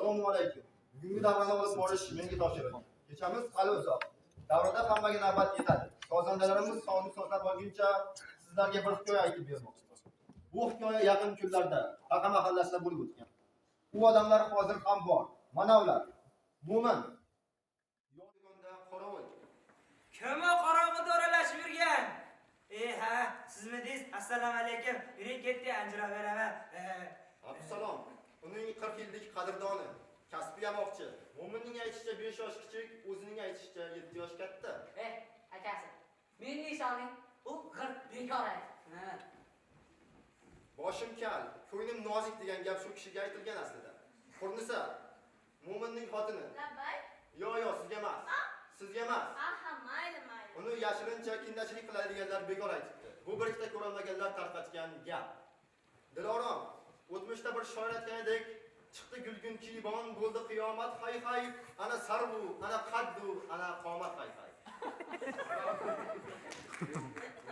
Assalomu alaykum. Bugungi davrani olib borish menga topshirildi. Kechamiz hali uzoq. Davrada hammaga navbat yetadi. Sozandalarimiz sonni sozlab olguncha sizlarga bir hikoya aytib bermoqchiman. Bu hikoya yaqin kunlarda Taqa mahallasida bo'lib o'tgan. U odamlar hozir ham bor. Mana ular. Mo'min. Yo'lda qorovul. Kim o qorong'ida o'ralashib yurgan? Ha, sizmidingiz? Assalomu alaykum. Yuring ketdi, anjira beraman. Abdusalom, uning 40 yillik qadrdoni, kasbi yamoqchi. Mo'minning aytishicha 5 yosh kichik, o'zining aytishicha 7 yosh katta. Akasi, menga ishoning, u g'irt bekor aytdi. Ha. Boshim kal, ko'nglim nozik degan gap shu kishiga aytilgan aslida. Hurnisa, Mo'minning xotini. Labbay. Yo, yo, sizga emas. Sizga emas. Aha, mayli, mayli. Uni yashirincha kindachilik qiladiganlar bekor aytibdi. Bu bir ikkita ko'rolmaganlar tarqatgan gap. Dilorom, o'tmishda bir shoir aytganidek, chiqdi gulgun kiybon, bo'ldi qiyomat hay hay, ana sarvu, ana qaddu, ana qomat hay hay.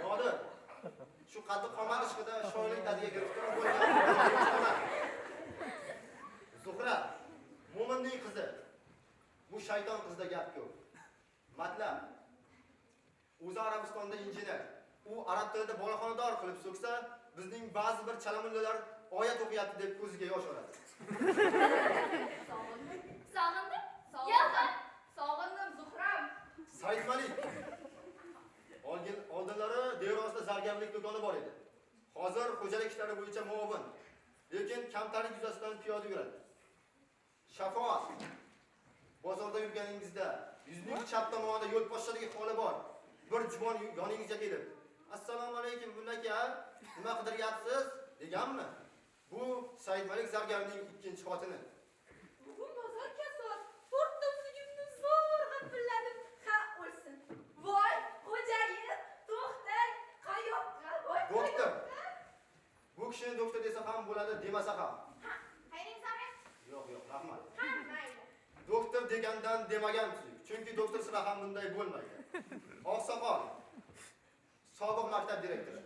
Nodir, shu qaddi qomat ishqida shoirlik dadiga giriftor bo'lgan. Zuhra, Mo'minning qizi. Bu shayton qizda gap ko'p. Matlab, o'zi Arabistonda injener. U arab tilida boloxonador qilib so'ksa, bizning ba'zi bir chalamullalar oyat o'qiyapti deb ko'ziga yosh oladi. Sog'indim. Sog'indim? Yo'q. Sog'indim, Zuhram. Said Malik. Oldinlari Derosda zargarlik do'koni bor edi. Hozir xo'jalik ishlari bo'yicha muovin. Lekin kamtarlik yuzasidan piyoda yuradi. Shafoat. Bozorda yurganingizda yuzning chap tomonida yo'l pochtaligi holi bor. Bir juvon yoningizga kelib, "Assalomu alaykum, mulla aka, nima qidiryapsiz?" deganmi? Bu Said Malik zargarning ikkinchi xotini. Bugun bozor kasod. To'rtta uzugimni zo'rg'a pulladim. Ha, o'lsin. Voy, xo'jayin, to'xtang, qayoqqa? Voy, Doktor. Bu kishini doktor desa ham bo'ladi, demasa ham. Ha, qayring samra? Yo'q, yo'q, rahmat. Ha, mayli. Doktor degandan demagan tuzuk. Chunki doktor sira ham bunday bo'lmaydi. Oqsoqol, sobiq maktab direktori.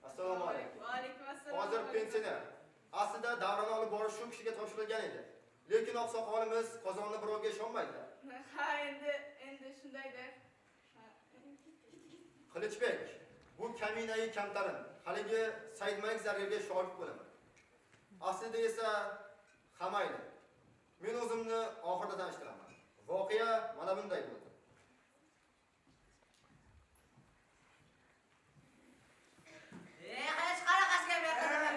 Assalomu alaykum. Va alaykum assalom. Hozir pensioner. Aslida davrani olib borish shu kishiga topshirilgan edi. Lekin oqsoqolimiz qozonni birovga ishonmaydilar. Ha, endi shundaydir. Qilichbek, bu kaminayi kamtarin. Haligi Said Malik zargarga shogird bo'laman. Aslida esa hamayli. Men o'zimni oxirida tanishtiraman. Voqea mana bunday bo'ldi. Hech qanaqasiga bermayman.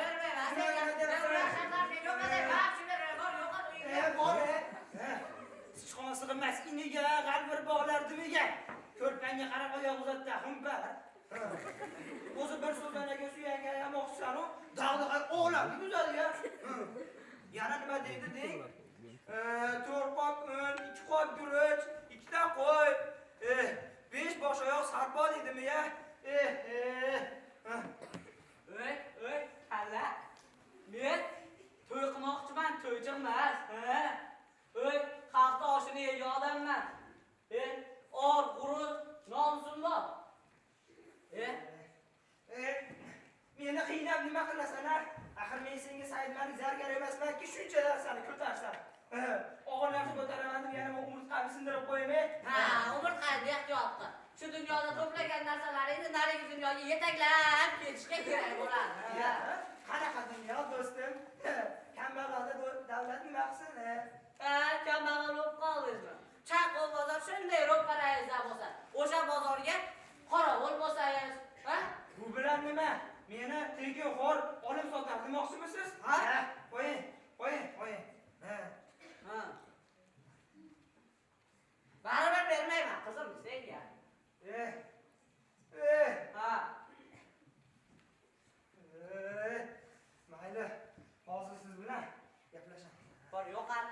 Sichqon sig'mas iniga, g'alvir bog'lar dumiga. Ko'rpangga qarab oyoq uzatdi, xumpar. O'zi bir so'zanaga suyangan yamoqchisan-u, dag'dag'ay o'g'lab yuzadi ya. Yana nima deydi deng? 4 qop un, 2 qop guruch, 2 ta qo'y, 5 bosh oyoq sarpo deydimi ya? Ey, kalla. Men to'y qilmoqchiman, to'ychi emas. Ha? Ey, xalqni oshini yegan odamman. Or, g'urur, nomusim bor. Meni qiynab nima qilasan a? Axir men senga Said Malik zargar emasmanki, shuncha narsani ko'tarsam. Og'ir narsa ko'taraman deb yana umurtqamni sindirib qo'ymay. Ha, umurtqani ehtiyot qil. Shu dunyoda to'plagan narsalaringni narigi dunyoga yetaklab ketishga kerak bo'ladi. Qanaqa dunyo do'stim? Kambag'alda davlat nima qilsin? Ha, kambag'al bo'lib qoldingizmi? Chaqo bozor shunday ro'parangizda bo'lsa, o'sha bozorga qorovul bo'lsangiz, ha? Bu bilan nima? Meni tekinxo'r olib sotar demoqchimisiz? Ha? Qo'ying, qo'ying, qo'ying. Ha. Ha. Baribir bermayman qizim senga. Ha. Mayli, hozir siz bilan gaplashaman. Bor, yo'qol.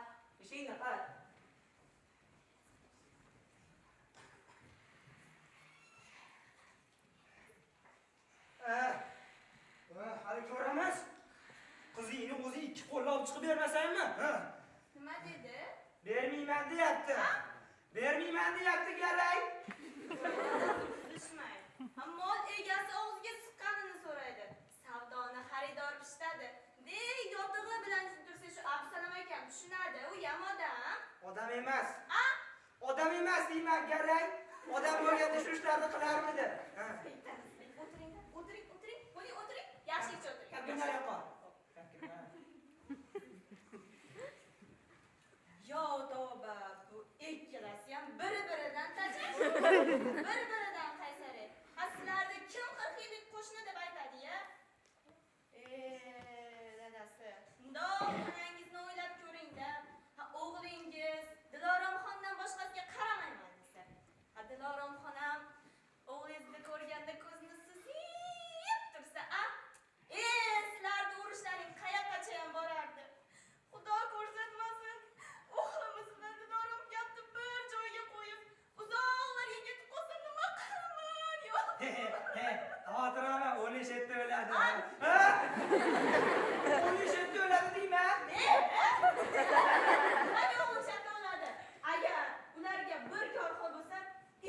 Ishingni qil. Hali ko'ramiz. Qizingni o'zi ikki qo'llab chiqib bermasanmi? Ha? Nima dedi? Bermayman deyapti. Bermayman deyapti garay. Bilishmay. Mol egasi og'ziga siqqanini so'raydi. Savdoni xaridor pishitadi. De, yotig'i bilan tushuntirsa shu Abdusalom akam tushunar Odam emas. A? Odam emas deyman, garang. Odam bo'lganda shu ishlarni qilarmidi? Ha. O'tiring, o'tiring, o'tiring. Bo'ling, o'tiring. Yaxshilikcha o'tiring. Kabinlar yoqqa. Yo tavba, bu ikkalasi ham bir-biridan tajang. Bir-biridan qaysar. Ha, sizlarni kim 40 yillik qo'shni deb aytadi-ya? Dadasi, mundoq onangizni o'ylab ko'ring-da. Ha, o'g'lingiz Diloromxondan boshqasiga qaramayman desa. Ha, Diloromxon ham o'g'lingizni ko'rganda ko'zini suzib tursa, a? Sizlarni urushlaring qayoqqacha ham borardi. Xudo ko'rsatmasin, o'g'limiz bilan Dilorom gapni bir joyga qo'yib, uzoqlarga ketib qolsa nima qilaman? Yo'q. He, xavotir olma, o'lish etdi o'ladi. Ha? O'lish etdi o'ladi deyman. Ne? Nimaga o'g'lim shartta o'ladi? Agar ularga bir kor hol bo'lsa,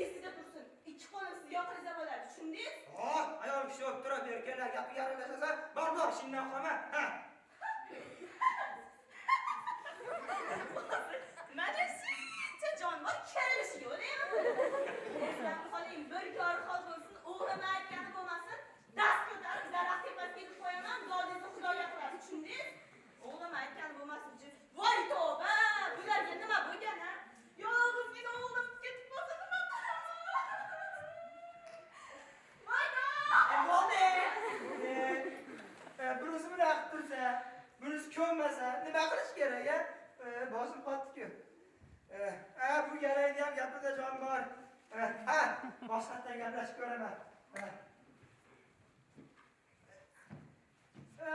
esida tursin. Ikki qo'lim sizga yoqilsa bo'ladi. Tushundingiz? Oh, ayol kishi bo'lib turib, erkaklar gapiga aralashasan, bor bor, ishingdan qolma. Ha. Mana shuncha jon bor, kerilishiga o'laymi? Eslab qoling, bir kor hol bo'lsin, o'g'lim aytgani bo'lmasin, dast ko'tarib daraxt tepasiga ilib qo'yaman, dodingizni Xudoga qilasiz. Tushundingiz? O'g'lim aytgani bo'lmasin. Voy tavba, bularga nima bo'lgan, ha? Yolg'izgina o'g'lim ketib qolsa nima qilaman? Voy Bo'ldi. Birisi bunaqa qilib tursa, birisi ko'nmasa, nima qilish kerak, a? Boshim qotdi-ku. Ha, bu garangni ham gapida jon bor. Ha, boshqatdan gaplashib ko'raman.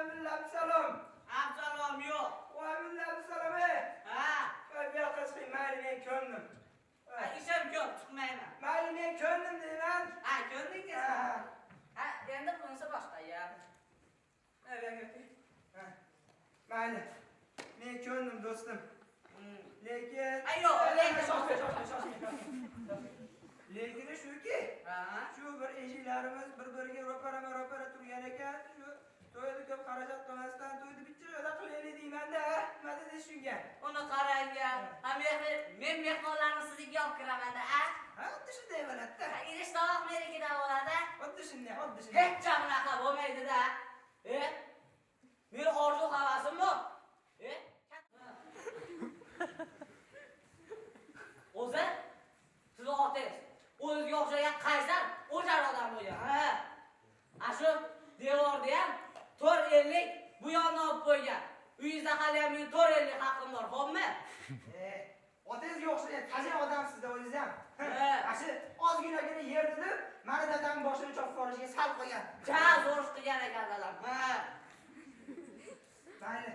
Millat salom. Absalom yo'q. Voy millat salom, ey. Ha, Voy bu yoqqa chiqing, mayli men ko'ndim. ha, ishim ko'p, chiqmayman. Mayli men ko'ndim deyman. Ha, ko'ndingiz? Ha, Ha, endi bunisi boshqa gap. ha, bu yoqqa o'ting. Ha. Mayli. Men ko'ndim do'stim. Lekin Ay, yo'q, lekin shoshma, shoshma, shoshma. Lekin shuki, Ha? shu bir eshiklarimiz bir-biriga ro'parama-ro'para turgan ekan, shu to'yni ko'p xarajat qilmasdan to'yni bitta joyda qilaylik deyman-da. Nima dedingiz shunga? Uni qarang-a. Ha, men mehmonlarni sizga olib kiraman-da, a? Ha, xuddi shunday bo'ladi-da. Ha, idish tovoq menikida bo'ladi. Xuddi shunday, xuddi shunday. Hech bunaqa bo'lmaydi-da. E? Men orzu havasim bor. E? O'zi sizni otangiz o'ziga o'xshagan qaysar o'jar odam bo'lgan. Ha. A shu devorda ham 4.50 bu yonni olib qo'ygan. Uyingizda hali ham meni 4.50 haqqim bor, xo'pmi? Otangizga o'xshagan tajang odamsiz-da o'zingiz ham. Ha. Shu ozginagina yer deb, mani dadam boshini chopib yuborishiga sal qolgan. Ja zo'r ish qilgan ekan dadam. Ha. Mayli.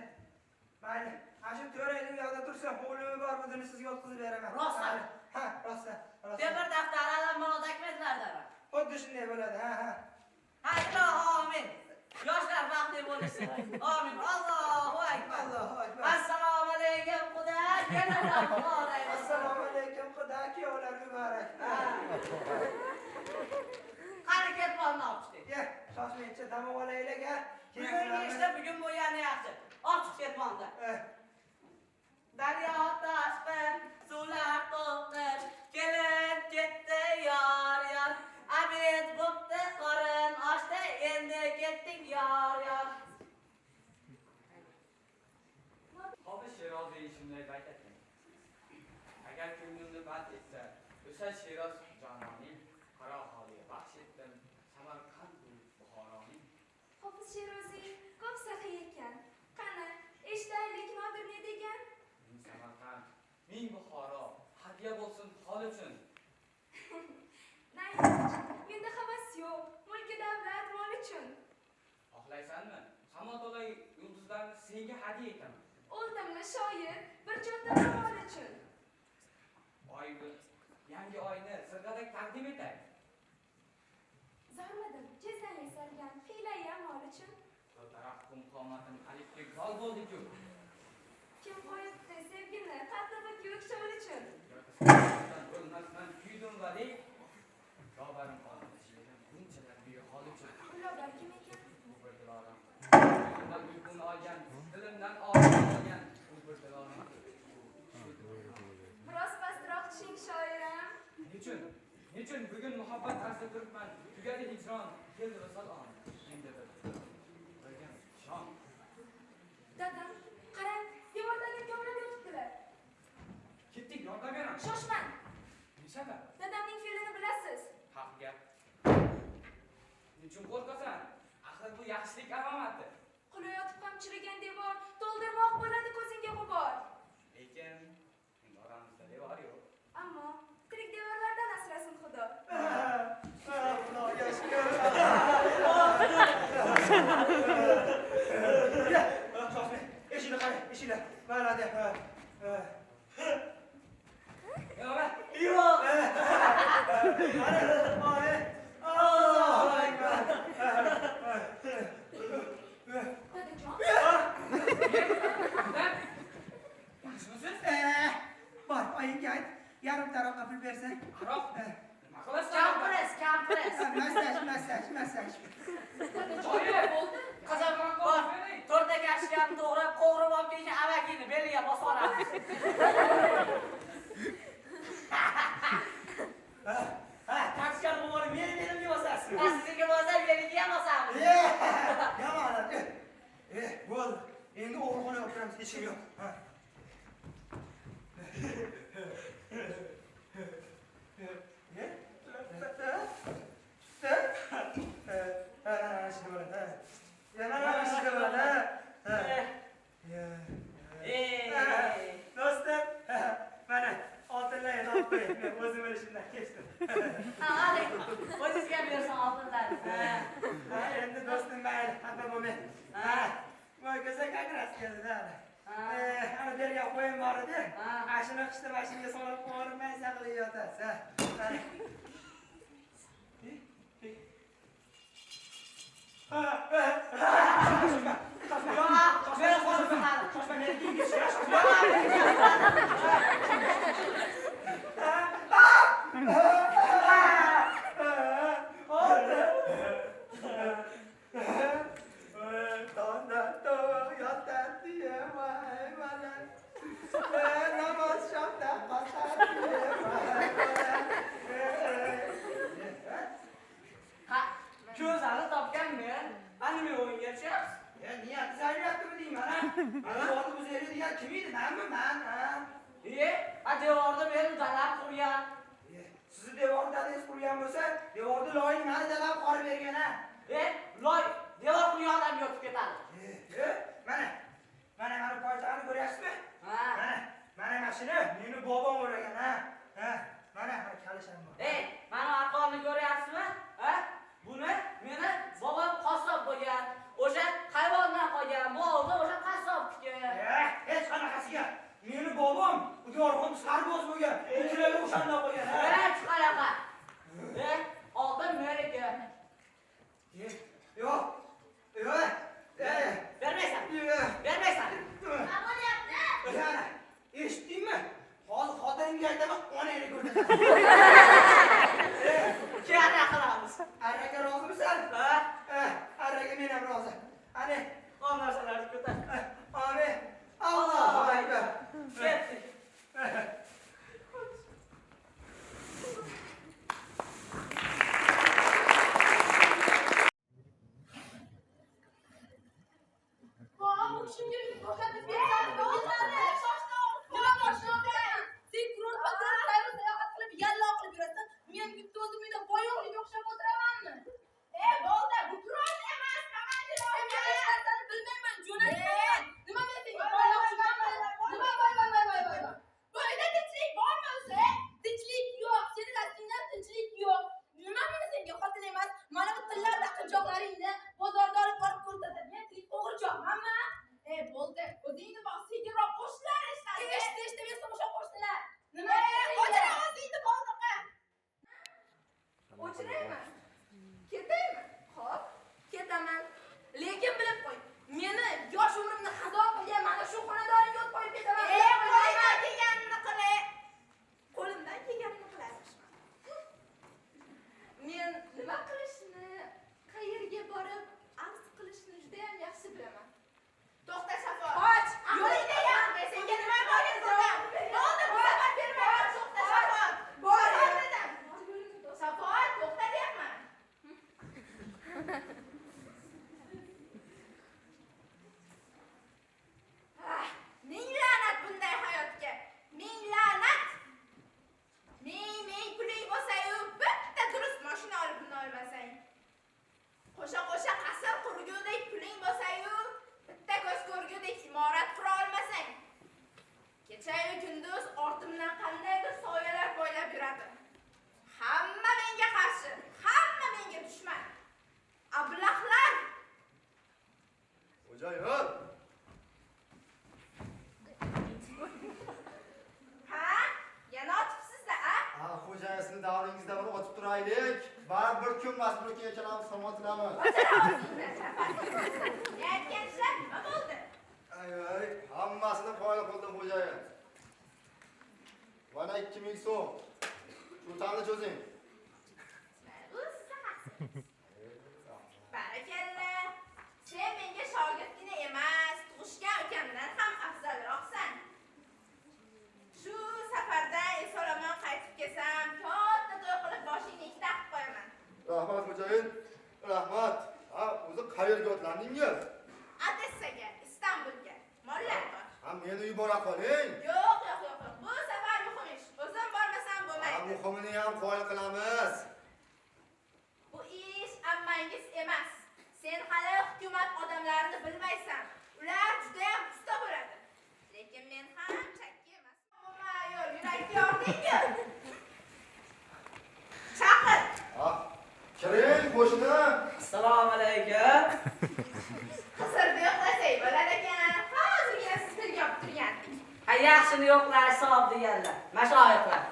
Mayli. Ana shu 4.50 u yoqda tursin, hovlimi bor, buni sizga o'tkazib beraman. Rostdan? Ha, rostdan. Rostdan. Temir daftari alam mana dokumentlardan. Xuddi shunday bo'ladi, ha, ha. Ha, ilohi amin. Yoshlar baxtli bo'lishsin. Amin. Allohu akbar. Allohu akbar. Assalomu alaykum xudo. Kelinlar muborak bo'lsin. Assalomu alaykum xudo, kuyovlar muborak. Ha. Qani ketmonni olib chiqdik. Ya, shoshmaychi, dam olaylik, ha. Bugungi ishda bugun bo'lgani yaxshi. Olib chiq ketmonni. Daryo toshqin, suvlar to'lqin, kelin ketdi yor yor. Abed bo'pti, qorin ochdi, endi ketding yor yor. Hofiz Sheroziy shunday bayt aytgan. Agar ko'nglimni band etsa, o'sha Sheroz jononing qaro holiga baxsh etdim, Samarqand bu Buxoroning. Hofiz Sheroziy ko'p saxiy ekan. Qani, eshitaylik Nodir ne degan? Ming Samarqand, ming Buxoro hadya bo'lsin hol uchun. Naynaj, menda havas yo'q, mulki davlat mol uchun. Xohlaysanmi? Samo to'la yulduzlarni senga hadya etaman. O'ldimmi shoir, bir cho'nta ro'mol uchun. Oy yangi oyni sirg'adak taqdim etay. Zormidim, jizdan yasalgan hiylai amol uchun. Daraxt qum qomatim alifga zol bo'ldi-ku. Kim qo'yibdi sevgini qattig'i ko'k shol uchun. O'lmasdan kuydim vali. Robarim qoldi she'rim bunchalar behol uchun. Lobar kim ekan? Bu bir diloram. Ko'zimdan uyquni olgan, dilimdan oromni olgan. Bu bir diloram. Bu shu diloram. Qo'shing shoiram. Nechun bugun muhabbat tarzida turibman. Tugadi hijron, keldi visol on. Endi bir shon. Dadam, qarang, devordan ko'milib yotibdilar. Ketdik, yordam beraman. Shoshmang. Ne sabab? Dadamning fe'lini bilasiz. Haq gap. Nechun qo'rqasan? Axir bu yaxshilik alomati. Qulayotib ham chirigan devor to'ldirmoq bo'ladi ko'zingga g'ubor. Lekin endi oramizda devor yo'q. Ammo tirik devorlardan asrasin Xudo. Xudoga shukr. Shoshmang. Eshikni qarang, eshiklar. Mana deb. Yo'q. Yo'q. Mana, Allohu akbar. Dadajon. Yaxshimisiz? Bor, oyimga ayt, yarim taroqqa pul bersin. Aroq? Nima qilasan? Kampres, kampres. Massaj, massaj, massaj. Dadajon, nima bo'ldi? Qizim, bor. To'rtta kashkani to'g'rab, qo'g'irib olib kelgan avakini beliga bosib olamiz. Ha, kartochkani qo'yib olib, meni belimga bosasiz. Ha, sizniki bo'lsa, meniki ham bosamiz. Yomon. Bo'ldi. Endi o'g'irxonaga olib kiramiz, hech kim yo'q. Ha. Do'stim, mana oltinlarni olib qo'ying. Men o'zim bilishimdan kechdim. Ha, oling. O'zingizga bersin oltinlarni. Ha, endi do'stim mayli, xafa bo'lmang. Ha, voy ko'za как раз keldi-da. Ana bergan qo'yim bor edi. Ana shuni qishda mashinga solib qo'yib mazza qilib yotasiz. Ha. Ko'zani topgan men. Nima o'yinga tushyapsiz? Ya niyat zaryaptimi deyman, ha? Devorni buzayotgan kim edi? Manmi, man, ha? Ha, devorni meni dadam qurgan. Sizni devorni dadangiz qurgan bo'lsa, devorni loyni mani dadam qorib bergan, ha? Loy devor qurgan odam yotib ketadi. Mana, mana mana poytaxtni ko'ryapsizmi? Ha. Mana, mana mashina meni bobom o'ragan, ha? Ha, mana mana kalish ham bor. Mana arqonni ko'ryapsizmi? Ha? Buni meni bobom qassob bo'lgan. O'sha hayvondan qolgan, bu ovda o'sha qassobniki. Hech qanaqasiga. Meni bobom Uyorxon sarboz bo'lgan. Ikkalari o'shandan qolgan. Hech qanaqa. Oltin meniki. Yo'q. Yo'q. Bermaysan. Bermaysan. Nima bo'lyapti? Yana, eshitdingmi? Hozir xotinimga aytaman, onangni ko'rsataman. Kerak qilamiz. Arraga rozimisan? Ha? Arraga men ham rozi. Ana, O narsalarni ko'tar. Amin. Allohu akbar. Ketdik. Sen kurortga kirib, sayr sayohat qilib, yallo qilib yurasan. Men bitta o'zim uyda boyoqlikka o'xshab o'tiramanmi? Bo'ldi, bu kurort emas, komandirovka. Men hech narsani bilmayman, jo'natmayman. Nima men senga boyoqchimanmi? Nima voy voy voy voy voy. Bu uyda tinchlik bormi o'zi? Tinchlik yo'q. Seni dastingdan tinchlik yo'q. Nima men senga xotin emas, mana bu tilla taqinchoqlaringni bozorda olib borib ko'rsatadigan tirik qo'g'irchoqmanmi? Bo'ldi, o'zingni boq, sekinroq qo'shla. uka ikkalamiz salomatlarmi? Ne aytgan ishlar nima bo'ldi? Ay, ay, hammasini qoyil qildim xo'jayin. Mana 2000 so'm. Cho'ntagini cho'zing. Barakalla. Sen menga shogirdgina emas, tug'ishgan ukamdan ham afzalroqsan. Shu safarda eson-omon qaytib kelsam, katta to'y qilib boshingni ikkita qilib qo'yaman. Rahmat xo'jayin, rahmat. Ha, o'zi qayerga otlandingiz? Odessaga, Istanbulga. Mollar bor. Ha, meni yubora qoling. Yo'q, yo'q, yo'q, yo'q. Bu safar muhim ish. O'zim bormasam bo'lmaydi. Ha, muhimini ham qoyil qilamiz. Bu ish ammangiz emas. Sen hali hukumat odamlarini bilmaysan. Ular juda ham usta bo'ladi. Lekin men ham chakki emas. Umuman yurakka yording-ku. Chaqir. Ha, kiring qo'shni. Assalomu alaykum. Qisirda yo'qlasak bo'lar ekan. Hozirgina siz tilga olib turgandik. Ha, yaxshini yo'qlash savob deganlar, mashoyixlar.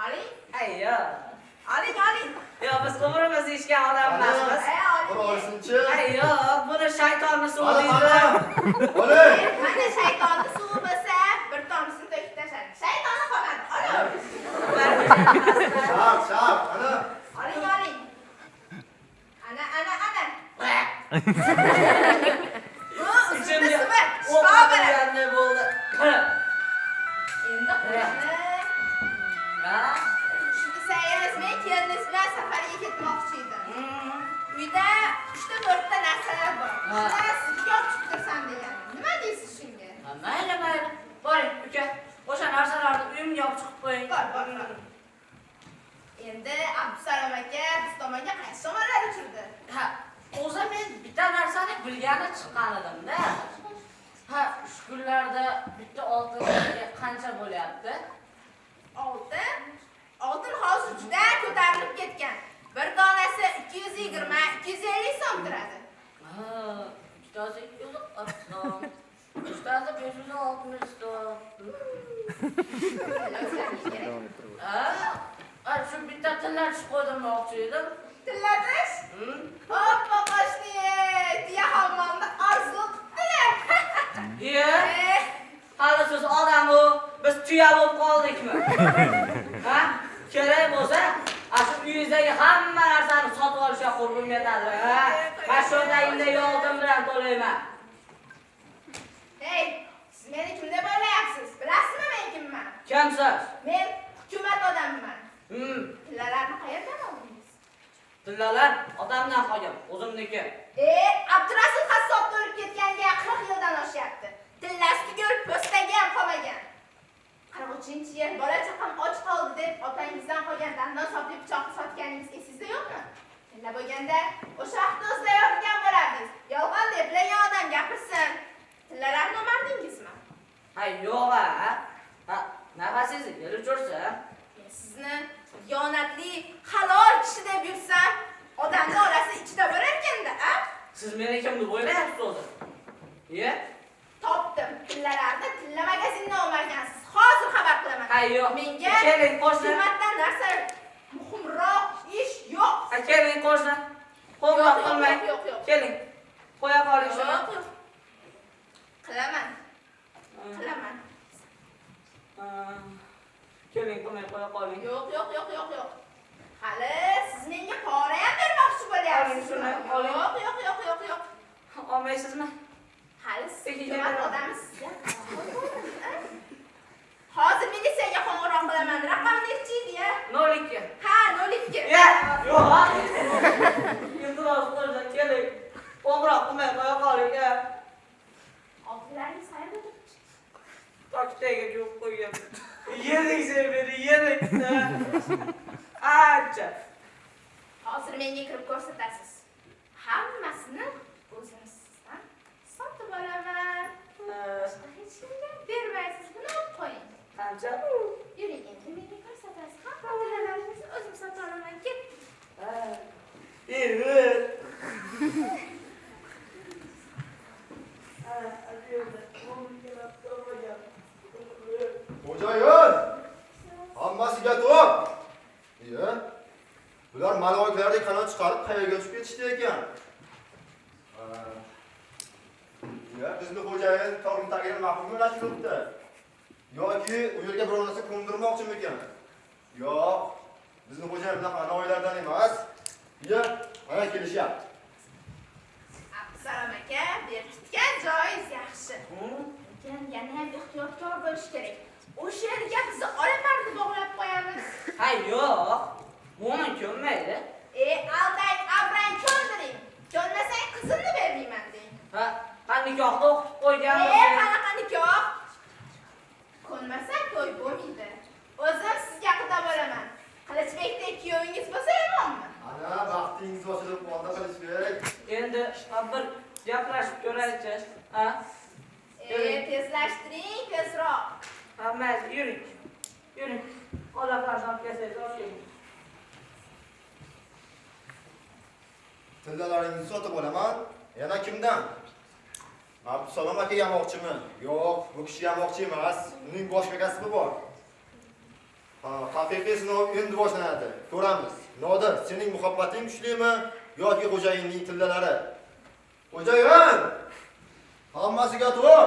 Oling. Ayyo. Oling, oling. Yo, biz umrimiz ichgan odam emasmiz. Bir olsinchi. Ayyo, buni shaytonni suvi deydi. Oling. Mana shaytonni suvi bo'lsa, bir tomchisini to'kib tashladi. Shaytoni qolmadi. Oling. Shart, shart, ana. Oling, oling. Ana, ana, ana. Bu uzumni suvi shifo beradi. Bo'ldi. Endi qo'shni. Shu desangiz, men keliningiz bilan safarga ketmoqchi edim. Uyda 3-4 ta narsalar bor. Shuni sizga olib chiqib tursam deganim. Nima deysiz shunga? Mayli, mayli. Boring, uka. O'sha narsalarni uyimga olib chiqib qo'ying. Bor, bor, bor. Endi Abdusalom aka biz tomonga qaysi tomonlar uchirdi? Ha, o'zi men bitta narsani bilgani chiqqan edim-da. Ha, shu kunlarda bitta oltin qancha bo'lyapti? Oltin? Oltin hozir juda ko'tarilib ketgan. Bir donasi 220-250 so'm turadi. Ha, ikkitasi 240 so'm. Uchtasi 560 so'm. Ha, shu bitta tilla tushib qo'ydirmoqchi edim. Tilla tish? Hoppa qo'shni, tuya hammomni orzu qilibdilar. Iye, hali siz odam-u, biz tuya bo'lib qoldikmi? Ha? Kerak bo'lsa, shu uyingizdagi hamma narsani sotib olishga qurbim yetadi. Ha? Men cho'ntagimdagi oltin bilan to'layman. Hey, siz meni kim deb o'ylayapsiz? Bilasizmi men kimman? Kimsiz? Men hukumat odamiman. Tillalarni qayerdan oldingiz? Tillalar otamdan qolgan, o'zimniki. Abdurasul qassobda o'lib ketganiga 40 yildan oshyapti. Tillasi tugul, po'stagi ham qolmagan. 43-yil bola chaqam och qoldi deb otangizdan qolgan dandon sopli pichoqni sotganingiz esingizda yo'qmi? Tilla bo'lganda o'sha vaqtda o'zida yorilgan bo'lardingiz. Yolg'on deb bilagan odam gapirsin. Tillalarni o'mardingizmi? Ha, yo'q a. Ha, nafasingizni yel uchirsa. Men sizni diyonatli, halol kishi deb yursam, odamni orasi ichida bo'larkan-da, a? Siz meni kim deb o'ylayapsiz o'zi? Iye? Topdim. Tillalarni tilla magazindan o'margansiz. Hozir xabar qilaman. Ha, yo'q. Menga keling qo'shni. Hukumatdan narsa muhimroq ish yo'q. Ha, keling qo'shni. Qo'ng'iroq qilmang. Yo'q, yo'q. Keling. Qo'ya qoling shuni. Yo'q, yo'q. Qilaman. Qilaman. Keling, qilmay qo'ya qoling. Yo'q, yo'q, yo'q, yo'q, yo'q. Hali siz menga pora ham bermoqchi bo'lyapsiz. Yo'q, yo'q, yo'q, yo'q, yo'q. Olmaysizmi? Hali siz hukumat odamisiz. Hozir militsiyaga qo'ng'iroq qilaman. Raqami nechi edi ya? 02. Ha, 02. Ya, yo'q. Iltimos qo'shni, keling. Qo'ng'iroq qilmay qo'ya qoling, a. Oltinlaringiz qayerda turibdi? Tokchaga jo'q qo'ygan. Yedik sen meni, yedik. Ancha. Hozir menga kirib ko'rsatasiz. Hammasini o'zim sizdan sotib olaman. Boshqa hech kimga bermaysiz. Buni olib qo'ying. Qancha? Yuring, endi menga ko'rsatasiz. Hamma tillaringizni o'zim sotib olaman. Ketdik. Evet. Xo'jayin! Navoiylardek qanot chiqarib qayerga uchib ketishdi ekan? Ya bizni xo'jayin tog'ning tagida mahkum bo'lib yuribdi. Yoki u yerga biror narsa ko'ndirmoqchimikan? Yo'q, bizni xo'jayin bunaqa navoiylardan emas. Ya, mana kelishyapti. Abdusalom aka, berkitgan joyingiz yaxshi. Lekin yana ham ehtiyotkor bo'lish kerak. O'sha yerga bizni olamarni bog'lab qo'yamiz. Ha, yo'q. Mo'min ko'nmaydi. Aldang, avrang ko'ndiring. Ko'nmasang qizimni bermayman deng. Ha, nikohda o'qitib qo'ygan. Qanaqa nikoh? Ko'nmasa to'y bo'lmaydi. O'zim sizga quda bo'laman. Qilichbekdek kuyovingiz bo'lsa yomonmi? Ana, baxtingiz ochilib qoldi Qilichbek. Endi bir gaplashib ko'raychi, ha? Tezlashtiring, tezroq. Ha, mayli, yuring. Yuring. Ola farzand kelsangiz olib keling. Tillalaringizni sotib olaman. Yana kimdan? Abdusalom aka yamoqchimi? Yo'q, bu kishi yamoqchi emas. Uning boshqa kasbi bor. Ha, haqiqiy sinov endi boshlanadi. Ko'ramiz. Nodir, sening muhabbating kuchlimi yoki xo'jayinning tillalari? Xo'jayin! Hammasiga to'g'ri.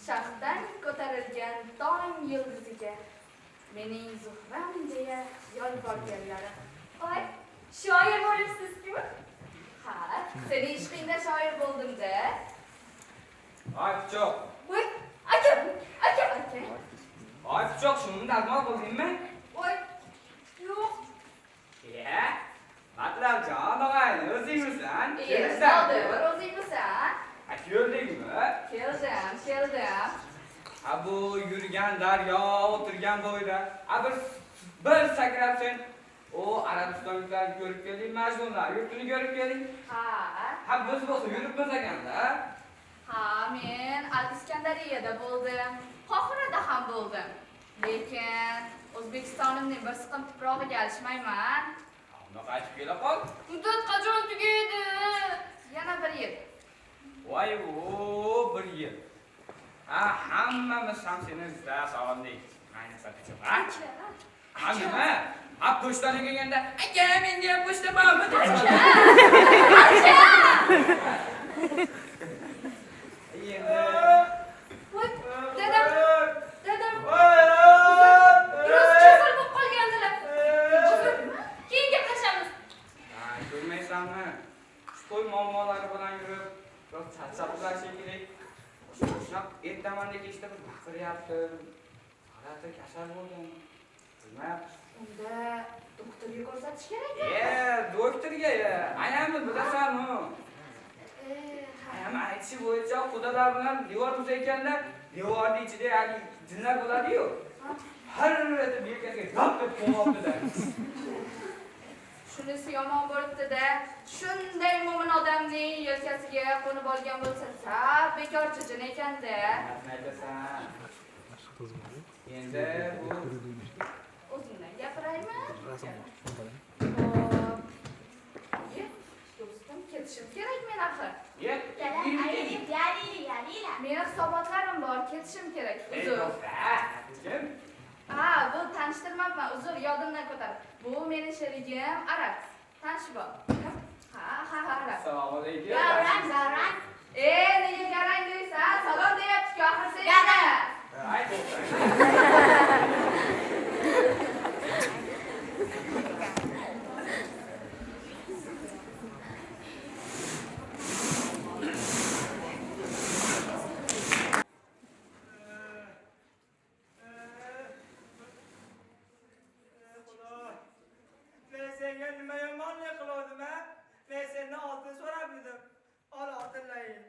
Sharqdan ko'tarilgan tong yulduziga mening Zuhram deya yolvorganlarim. Voy, shoir bo'libsiz-ku? Ha, sening ishqingda shoir bo'ldim-da. Voy pichoq. Voy, aka, aka, aka. Voy pichoq, shuni dazmol qildingmi? Voy, yo'q. Iya, Matlabjon og'ayni, o'zingmisan? Kelibsan. O'zingmisan? Ha, keldingmi? Keldim, keldim. Ha, bu yurgan daryo, o'tirgan bo'yda. Ha, bir sakrab sen o Arabistonliklarni ko'rib kelding, Majnunlar yurtini ko'rib kelding. Ha. Ha, biz bo'lsa yuribmiz ekanda. Ha, men Al-Iskandariyada bo'ldim, Qohirada ham bo'ldim. Lekin O'zbekistonimning bir siqim tuprog'iga alishmayman. Unda qaytib kela qol. Muddat qachon tugaydi? Yana bir yil. Voy, o, bir yil. Ha, hammamiz ham seni izlab sog'indik. Ayniqsa pichoq, ha? Ha, nima? Ha, pochtaga kelganda, aka, menga ham pochta bormi? Aka! Endi. Voy, dadam, dadam. Biroz kasal bo'lib qolgandilar. Uzr, keyin gaplashamiz. Ha, ko'rmaysanmi? Shu to'y muammolari bilan yurib, biroz charchabdilar shekilli. Shunaqa ertamanda kechda bir baqiryapti. G'alati kasal bo'lgan. Bilmayapti. Unda doktorga ko'rsatish kerak. Doktorga, ayamni bilasan-u. Ayam aytishi bo'yicha xudolar bilan devor buzayotganda devorning ichida hali jinlar bo'ladi-yu. Har etib yelkasiga gap deb qo'yibdi-da. Shunisi yomon bo'libdi-da. Shunday mo'min odamning yelkasiga qo'nib olgan bo'lsa, sab bekorchi jin ekanda. Aytasan. Endi bu o'zimdan gapiraymi? Xo'p. Do'stim, ketishim kerak men axir. Meni hisobotlarim bor, ketishim kerak. Uzr. Kim? Ha, bu tanishtirmabman, uzr, yodimdan ko'tarib. Bu meni sherigim Arab. Tanishib ol. Ha, ha, ha, Arab. Assalomu alaykum. Garang, garang. Nega garang deysan? Salom deyapti-ku axir senga. Garang. Ay, to'xtang. Men senga nima yomonlik qilgandim, a? Men sendan oltin so'rab edim. Ol oltinlaring.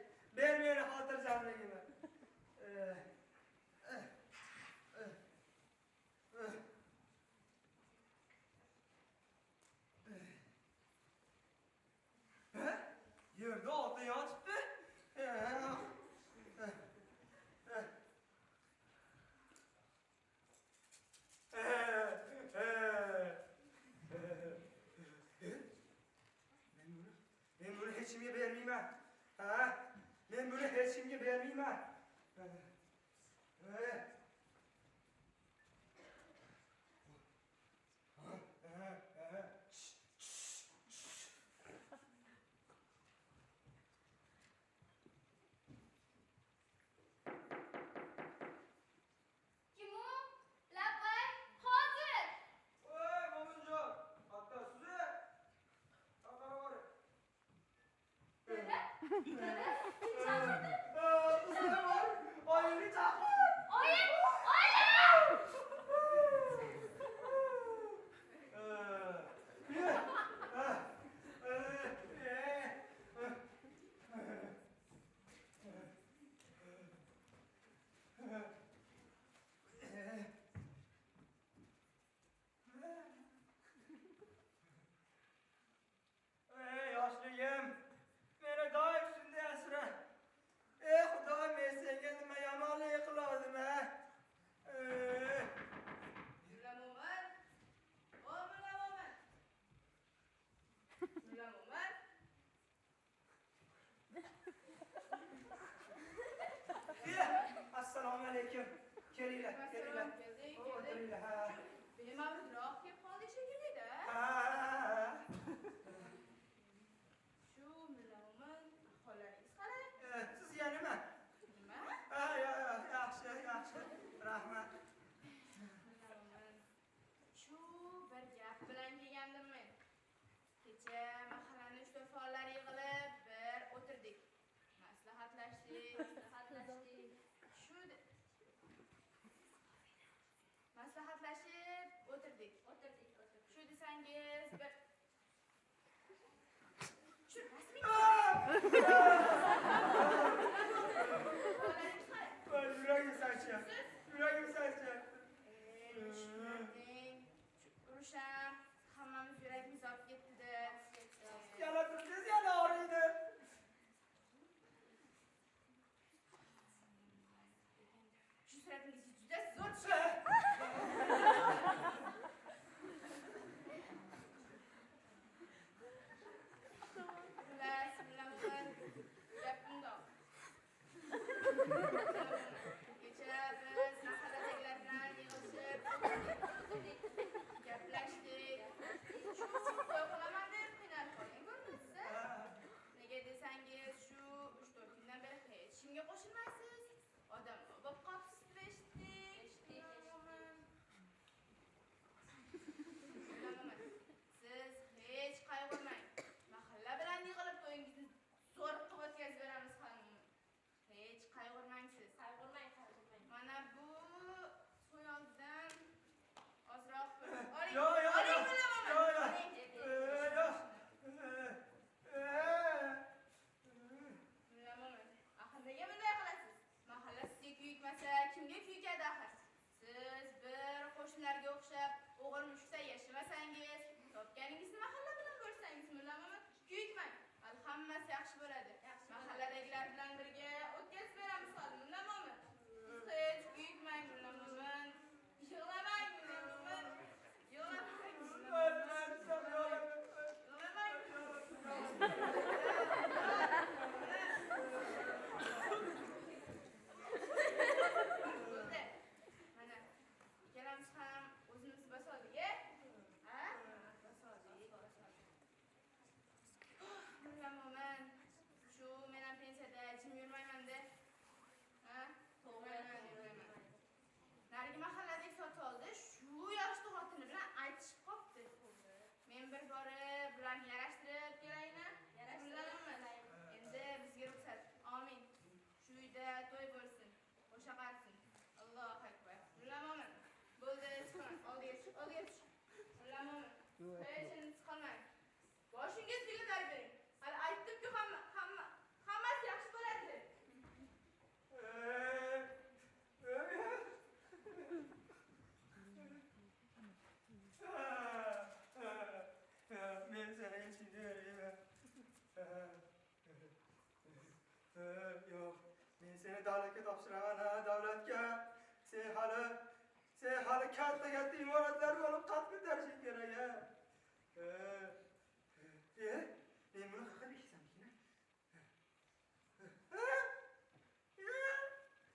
Dada, kim chaqirdi? Qizim bor, oyingni chaqir. Oyim, oyim! Ey yoshligim, meni doim shunday asra. Ey Xudo, men senga nima yomonlik qildim a? Ey. Mulla Mo'min. O Mulla Mo'min. Mulla Mo'min. Assalomu alaykum. Kelinglar, kelinglar. Keldik, keldik. O'tiringlar, ha. Bemavridroq kelib qoldik shekilli-da. Ha. Shu Mulla Mo'min, ahvollaringiz qalay? Siz ya nima? Nima? Ha, yaxshi, yaxshi. Rahmat. Mulla Mo'min, shu bir gap bilan kelgandim men. Kecha mahallani 3-4 faollar yig'ilib bir o'tirdik. Maslahatlashdik, maslahatlashdik. Shu maslahatlashib o'tirdik. O'tirdik, o'tirdik. Shu desangiz bir shu rasmiy Ahvollaringiz qalay? Voy, yuragim sanchyapti. Yuragim sanchyapti. Tushunding. Urush ham hammamiz yuragimiz olib ketdi. Yana tursangiz yana og'riydi. Shu suratingiz juda zo'r tushdi. Xullas, Mulla Mo'min, gap bundoq. Kecha biz mahalladagilar bilan yig'ilishib o'tirdik, gaplashdik. Shu to'y qilaman deb qiynalib qolgan ko'rinasiz. Nega desangiz, shu 3-4 kundan beri hech kimga qo'shilmaysiz. Odam bo'lib qolibsiz deb eshitdik. Eshitdik, Mulla Mo'min. Mulla Mo'min, siz hech qayg'urmang. Mahalla bilan yig'ilib to'yingizni zo'r qilib o'tkazib beramiz xonim. Hech qayg'urmang siz. Qayg'urmang, qayg'urmang. Mana bu so'yoldidan ozroq pul. Oling, Yo, yo, oling yo. Mulla Mo'min. Yo, yo. Oling. Yo. Mulla Mo'min, axir nega bunday qilasiz? Mahalla sizga kuyikmasa, kimga kuyikadi axir? Siz bir qo'shnilarga o'xshab o'g'il mushukday yashamasangiz, topganingizni mahalla bilan bo'lsangiz, Mulla Mo'min, kuyikmang. Hali hammasi yaxshi bo'ladi. Mahalladagilar bilan birga o'tkazib beramiz hali, Mulla Mo'min. Siz hech kuyikmang, Mulla Mo'min. Yig'lamang, Mulla Mo'min. Yig'lamang, Mulla Mo'min. Yig'lamang, Mulla Mo'min. Bo'ldi. Mana ikkalamiz ham o'zimizni bosoldik, e? Ha? Bosoldik, bosoldik. Mulla Mo'min, shu men ham pensiyada jim yurmayman-da. Ha? To'g'ri, Yurmayman, yurmayman. Narigi mahalladagi sotoldi shu yoshda xotini bilan aytishib qopti. Men bir borib bularni yarashtirib kelaymi? Yarashtirib Mulla Mo'min. Endi bizga ruxsat. Amin. Shu uyda to'y bo'lsin. Qo'sha qarsin. Allohu akbar. Mulla Mo'min. Bo'ldi, chiqaman. Oldiga chiq, oldiga chiq. Mulla Mo'min. Hech endi chiqolmang. Boshingiz ko'tarib bering. Hali aytdim-ku hamma hamma hammasi yaxshi bo'ladi deb. Men seni eshitib Yo'q, men seni davlatga topshiraman, ha, davlatga. Sen hali katta katta imoratlar olib qad ko'tarishing kerak, ha. E, men buni qayerga beksam ekan? Ha?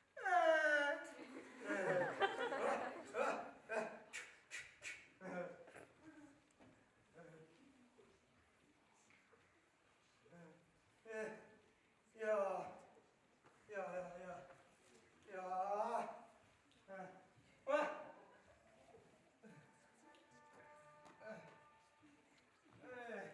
Ha? Ha? Ya. Ya, ya, ya. Ya. Ha. Vah. Eh.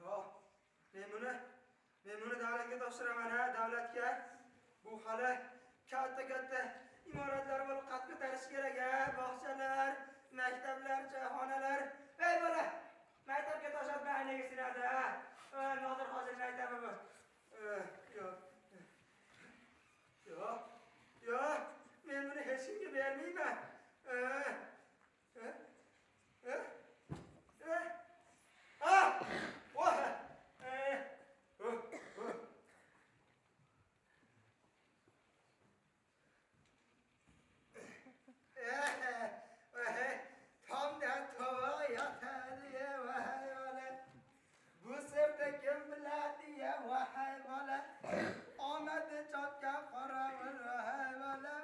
Yo'q. Men buni davlatga topshiraman, ha, davlatga. Bu hali katta-katta imoratlar bo'lib qad ko'tarish kerak, ha, bog'chalar, maktablar, choyxonalar. Ey bola, maktabga toshlatma aynaga sinadi, ha. Nodir hozir maktabi bu. Yo'q. Yo'q. Yo'q, men buni hech kimga bermayman. Tomdan tovoq yotadi, voy bola. Bu sirni kim biladi, voy bola. Omadi chopgan qorovul, voy bola.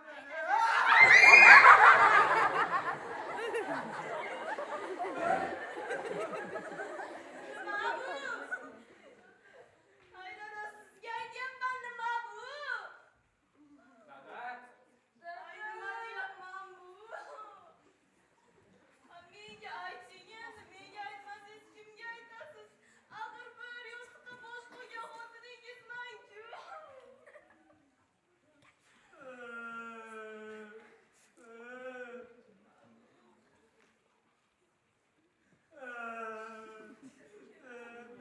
Nima bu? Haydara, sizga aytyapman, nima bu? Dada, Ay, nima deyapman bu? Ha, menga ayting endi, menga aytmasangiz kimga aytasiz? Axir bir yostiqqa bosh qo'ygan xotiningizman-ku.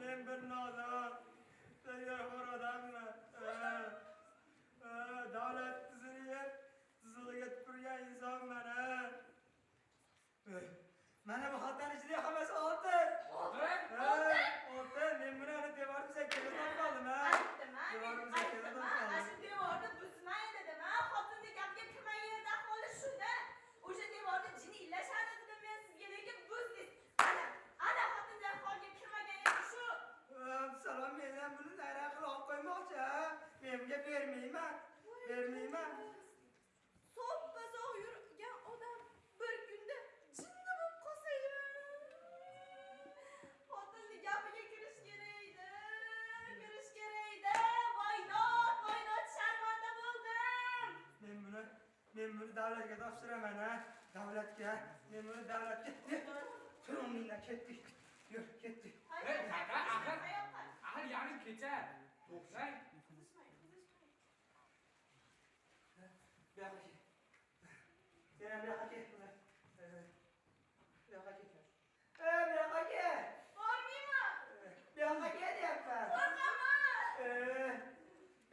Men bir nodon, tayyor odamman. Davlat tuzini yeb, tuzug'iga tupurgan insonman. Mana bu xaltani ichida hammasi oltin. Oltin? Oltin. Men buni ana devorni sakkada topib oldim, ha. Aytdim, ha, men Devorimizni aytdim, kelardan ha, qoldi. ana shu devorni buzmang dedim, ha, xotinni gapiga kirmang yerda ahvoli shunda. O'sha devorni jini illashadi dedim men sizga, lekin buzdingiz. Ana, ana xotinni ahvoliga kirmagan edi shu. Salom, mendan buni nayrang qilib olib qo'ymoqchi, ha. Men bunga bermayman. Bermayman. So'ppa-so'g' yurgan odam bir kunda jinni bo'lib qolsa-ya. Xotinni gapiga kirish kerak edi, kirish kerak edi. Voy dod, voy dod, sharmanda bo'ldim. Men buni davlatga topshiraman, ha. Davlatga. Men buni davlatga. Tur o'rningdan, ketdik. Yur, ketdik. Ey, dada, axir, Qayoqqa? axir yarim kecha. To'xtang. Qizishmang, qizishmang. Bu yoqqa kel. Sen ham bu yoqqa kel. Bu yoqqa kel. Bu yoqqa kel. Bormayman. Bu yoqqa kel deyapman. Qo'rqaman.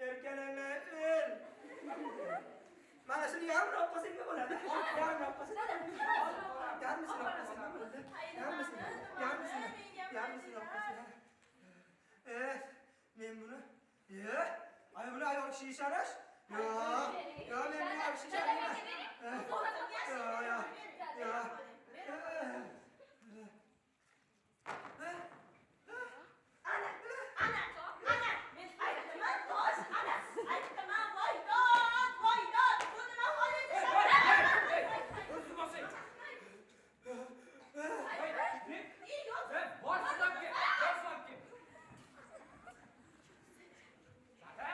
Erkalama, o'l. Mana shuni yarmini olib qo'ysak nima bo'ladi? Yarmini olib qo'ysak. Yarmisini olib qo'ysak nima bo'ladi? Yarmisini, yarmisini, yarmisini olib qo'ysak. Men buni, ay buni ayol kishi ishonish? Yo'q, yo'q, men buni ayol kishi ishonmayman. Yo'q, yo'q, yo'q. Ana, ana, ana, men aytdim, tosh, ana, aytdim, voy dod, voy dod, bu nima hol edi? O'zini bosing. Ey, ne? Ey, yo'q. Ey, bor suvlab kel, bor suvlab kel. Dada,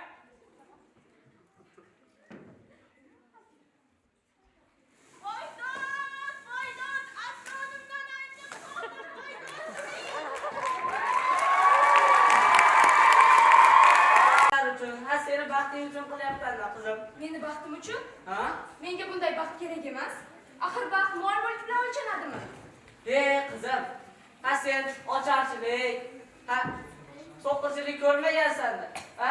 Voy dod, voy dod, asronimdan aytib qoldim, voy dod. Uchun, ha, seni baxting uchun qilyapman qizim. Meni baxtim uchun? Ha? Menga bunday baxt kerak emas. Axir baxt mol mulk bilan o'lchanadimi? Ey qizim, ha sen ocharchilik, ha so'qirchilik ko'rmagansan-da, ha?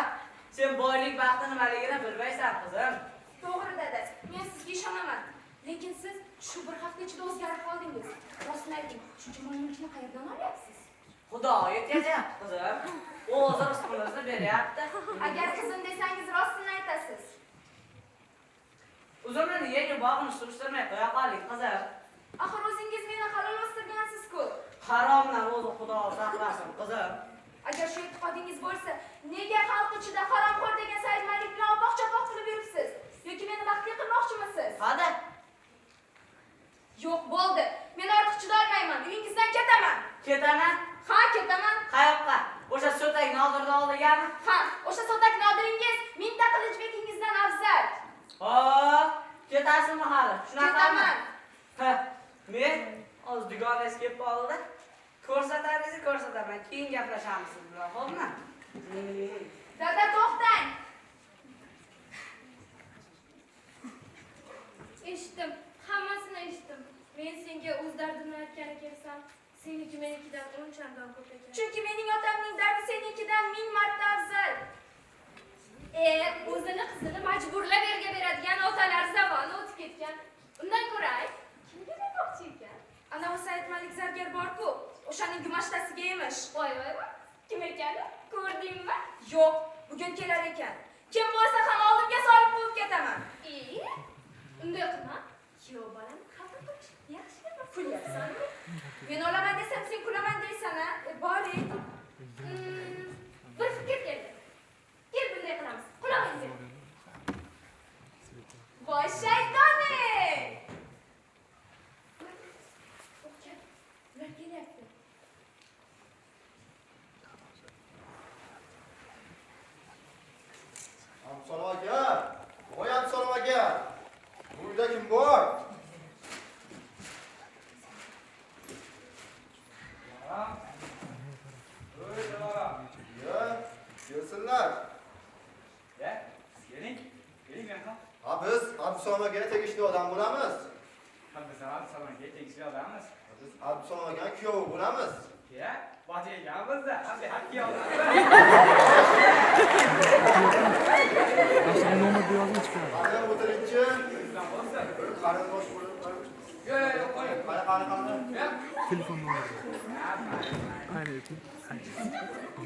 Sen boylik baxti nimaligini bilmaysan, qizim. To'g'ri dada, men sizga ishonaman. Lekin siz shu bir hafta ichida o'zgarib qoldingiz. Rostini ayting, shuncha mol-mulkni qayerdan olyapsiz? Xudo yetkazyapti, qizim. O'zi rizqimizni beryapti. Agar qizim desangiz rostini aytasiz. Uzumni yeng bog'ini surishtirmay qo'ya qoling, qizim. Axir o'zingiz meni halol o'stirgansiz-ku. Haromdan o'zi Xudo saqlasin, qizim. Agar shu e'tiqodingiz bo'lsa, nega xalq ichida haromxo'r degan Saidmalik bilan opoq-chopoq qilib yuribsiz? Yoki meni baxtli qilmoqchimisiz? Hadi. Yo'q, bo'ldi. Men ortiq chidolmayman. Uyingizdan ketaman. Ketaman? Ha, ketaman. Qayoqqa? O'sha so'tak Nodirni oldigami? Ha, o'sha so'tak Nodiringiz mingta Qilichbekingizdan afzal. Ha, ketasizmi hali? Shunaqami? Ketaman. Ha, men hozir dugonangiz kelib qoldi. Ko'rsataringizni ko'rsataman. Keyin gaplashamiz siz bilan, xo'pmi? Dada, to'xtang. Eshitdim, hammasini eshitdim. Men senga o'z dardimni aytgani kelsam, seniki menikidan 10 chandon ko'p ekan. Chunki mening otamning dardi senikidan 1000 marta afzal. O'zini qizini majburlab erga beradigan otalar zamoni o'tib ketgan. Undan ko'ra ayt, kimga bermoqchi ekan? Ana u Saidmalik zargar bor-ku, o'shaning gumashtasiga emish. Voy voy voy, kim ekani? Ko'rdingmi? Yo'q, bugun kelar ekan. Kim bo'lsa ham oldimga solib quvib ketaman. Unday qilma. Kuyov bolani xafa qilish yaxshi emas. Kulyapsanmi? Men olaman desam sen kulaman deysan-a? Boring. Bir fikr keldi. Kel bunday qilamiz. Qulog'ingga. Voy shaytoning! O'qchi, ular kelyapti. Abdusalom aka! Voy Abdusalom aka! Bu uyda kim bor? Dilorom. Voy Dilorom. Ya, kelsinlar. Ya, keling. Keling mehmon. Ha, biz Abdusalom akaga tegishli odam bo'lamiz. Ha, biz ham Abdusalom akaga tegishli odammiz. Biz Abdusalom akani kuyovi bo'lamiz. Ya, bosh ekanmiz-da. Ha, bu kuyov. Qani o'tiringchi. Bir qarindosh bo'lib. Yo'q, yo'q, yo'q, qo'ying. Qani, qani, qani. Telefon nomeri. Ayni ayting.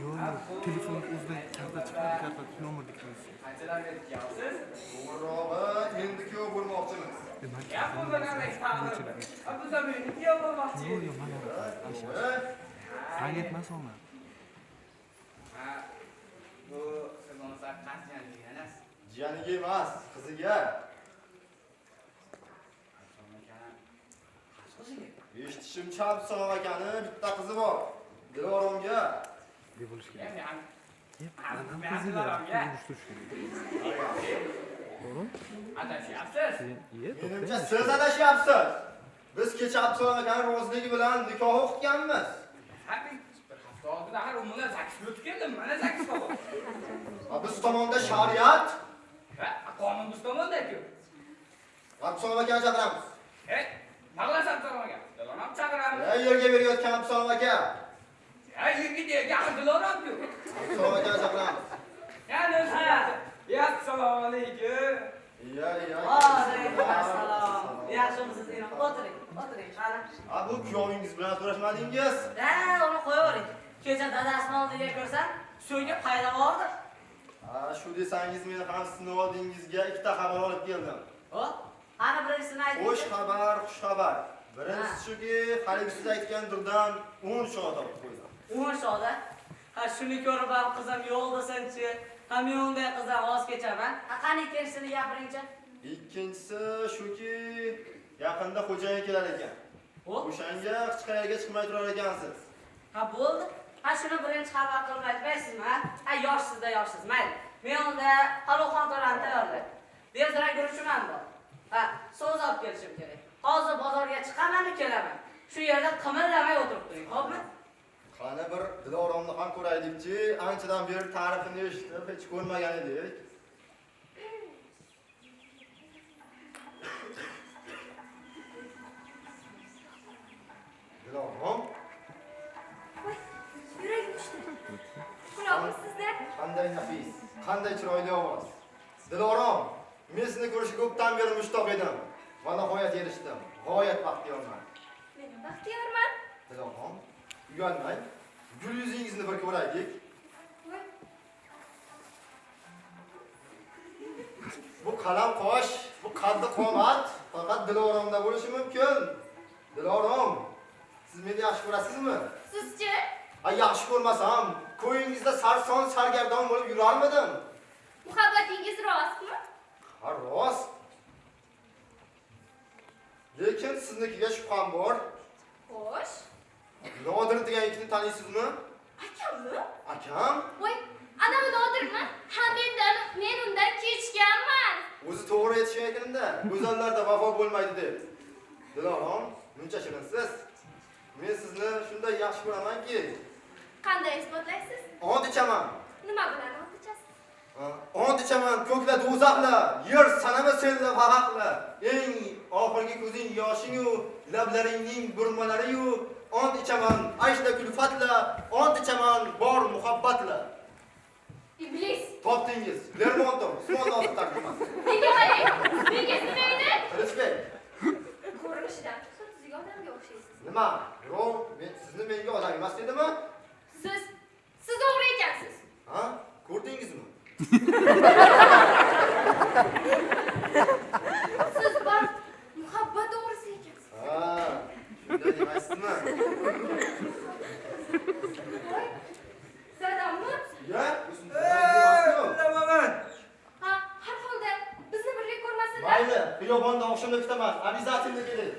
Yo'q, telefon o'zidan karta chiqadi, karta nomerni kirasiz. Qanchadan beri kuyovsiz? To'g'rirog'i, endi kuyov bo'lmoqchimiz. Demak, Ya, bundan qanday taqdir? Ha, biz ham endi kuyov bo'lmoqchi Yo'q, edik. yo'q, mana To'g'ri. Sang etmas omad. Ha, bu siz bo'lmasa qaysi jiyaniga emas? Jiyaniga emas, qiziga. Abdusalom akani qaysi qiziga? Eshitishimcha Abdusalom akani bitta qizi bor. Diloromga. Deb bo'lish kerak. Ya, men Yep, Ha, man ham men qiziga Diloromga. urishtirish kerak. To'g'ri? Adashyapsiz. Keyin, iye, Menimcha to'xtang. siz adashyapsiz. Biz kecha Abdusalom akani roziligi bilan nikoh o'qitganmiz. Ha, men bir hafta oldin axir umuman zakisga o'tib keldim. Mana zakis bor. Ha, biz tomonda shariat, Ha, qonun biz tomonda-ku. Abdusalom akani chaqiramiz. Hey, nima qilasan Abdusalom aka? Dilorom chaqiramiz. Ya, yerga berayotgan Abdusalom aka. Ya, yerga degan Dilorom-ku. Abdusalom akani chaqiramiz. Ya, o'zi. Ya, assalomu alaykum. Ya, ya. Alaykum assalom. Yaxshimisiz, erim? O'tiring, o'tiring, qani. Ha, bu kuyovingiz bilan so'rashmadingiz. Ha, uni qo'yavering. Kecha dadasini oldiga ko'rsam, so'nggi payda bordi. Ha, shu desangiz men ham sizni oldingizga ikkita xabar olib keldim. O, qani birinchisini ayting. Xo'sh xabar, xush xabar. Birinchisi shuki, haligi siz aytgan durdan 10 shoda topib qo'ydim. 10 shoda. Ha, shuni ko'rib ham qizim yo'q desinchi. Ha, men unday qizdan voz kechaman. Ha, qani ikkinchisini gapiringchi. Ikkinchisi shuki, yaqinda xo'jayin kelar ekan. O, O'shanga hech qayerga chiqmay turar ekansiz. ha bo'ldi. Ha, shuni birinchi xabar qilib aytmaysizmi, ha? Ha, yoshsizda yoshsiz. Mayli. Men unda palov xontorani tayyorlay. Tezroq guruchim ham bor. Ha, so'z olib kelishim kerak. Hozir bozorga chiqaman, kelaman. Shu yerda qimirlamay o'tirib turing, xo'pmi? Qani bir Diloromni ham ko'raylikchi, anchadan beri ta'rifini eshitib, hech ko'rmagan edik. Dilorom, Voy, yuragim uchdi. Chirog'im sizni. Qanday nafis, qanday chiroyli ovoz. Dilorom, men sizni ko'rishga ko'pdan beri mushtoq edim. Va nihoyat erishdim. G'oyat baxtiyorman. Men baxtiyorman. Dilorom, uyalmang. Gul yuzingizni bir ko'raylik. Bu qalam qosh, bu qaddi qomat faqat Diloromda bo'lishi mumkin. Dilorom, siz meni yaxshi ko'rasizmi? Sizchi? Ha, yaxshi ko'rmasam, ko'yingizda sarson sargardon bo'lib yurarmidim? Muhabbatingiz rostmi? Ha, rost. Lekin siznikiga shubham bor. Xo'sh. Nodir degan yigitni taniysizmi? Akammi? Akam? Voy, anavi Nodirmi? Ha, men undan kechganman. O'zi to'g'ri aytishgan ekanda, go'zallarda vafo bo'lmaydi deb. Dilorom, muncha shirinsiz. Men sizni shunday yaxshi ko'ramanki. Qanday isbotlaysiz? Ont ichaman. Nima bilan ont ichasiz? Ont ichaman, ko'kla do'zaxla, yer sanama senla faraqla. Eng oxirgi ko'zing yoshing-u, lablaringning burmalari-yu, ont ichaman ayshla kulfatla, ont ichaman bor muhabbatla. Iblis. Topdingiz. Lermontov, Usmon Nosir tarjimasi. Menga qarang. Menga nima edi? Qilichbek. Ko'rinishidan tuzuk odamga o'xshaysiz. Nima? Birov men sizni menga odam emas dedimi? Siz o'g'ri ekansiz. Ha? Ko'rdingizmi? Siz bor muhabbat o'g'risi ekansiz. Ha, shunday demaysizmi? Voy, dadammi? Ya, Bilaman. Ha, har holda bizni birga ko'rmasinlar. Mayli, xiyobonda oqshomda kutaman. Обязательно keling.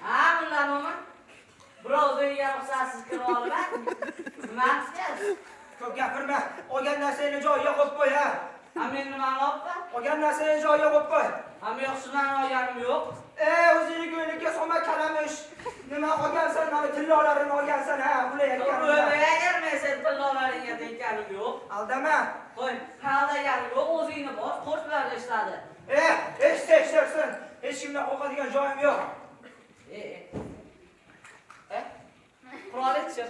Ha, bunlar nima? Birov uyga ruxsatsiz kirib olib, nima qilasiz? Ko'p gapirma. Olgan narsangni joyiga qo'yib qo'y, ha. Ha, men nimani olibman? Olgan narsangni joyiga qo'yib qo'y. Ha, men sizdan olganim yo'q. O'zingni go'ylikka solma kalamush. Nima olgansan, mana tillolarini olgansan, ha, ular aytgan. Agar men sen tillolaringga tekkanim yo'q. Aldama. Qo'y, aldaganim yo'q, o'zingni bos, qo'shnilar eshitadi. Eshitsin. Hech kimdan qo'rqadigan joyim yo'q. Qurolni tushir.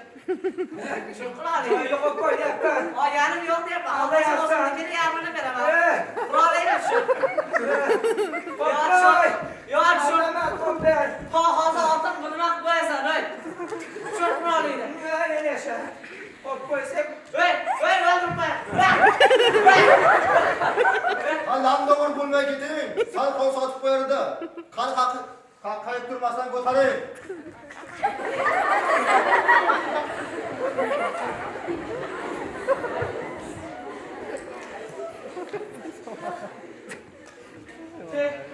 Shu qurolni. Joyiga qo'yib qo'y deyapman. Olganim yo'q deyapman. Aldayapsan. O'zingnikini yarmini beraman. Qurolni tushir. Qo'yib qo'y. Yo, tushir. Aldama, qo'yib ber. Hozir otib nima qilib qo'yasan, ey? Tushir qurolingni. Nima yasha? Qo'yib qo'ysak, Ey, ey, o'ldirib qo'y. Ha, lamdog'ir bo'lmay keting. Sal qon sotib qo'yardi. Qani haqi qayib turmasdan ko'taring.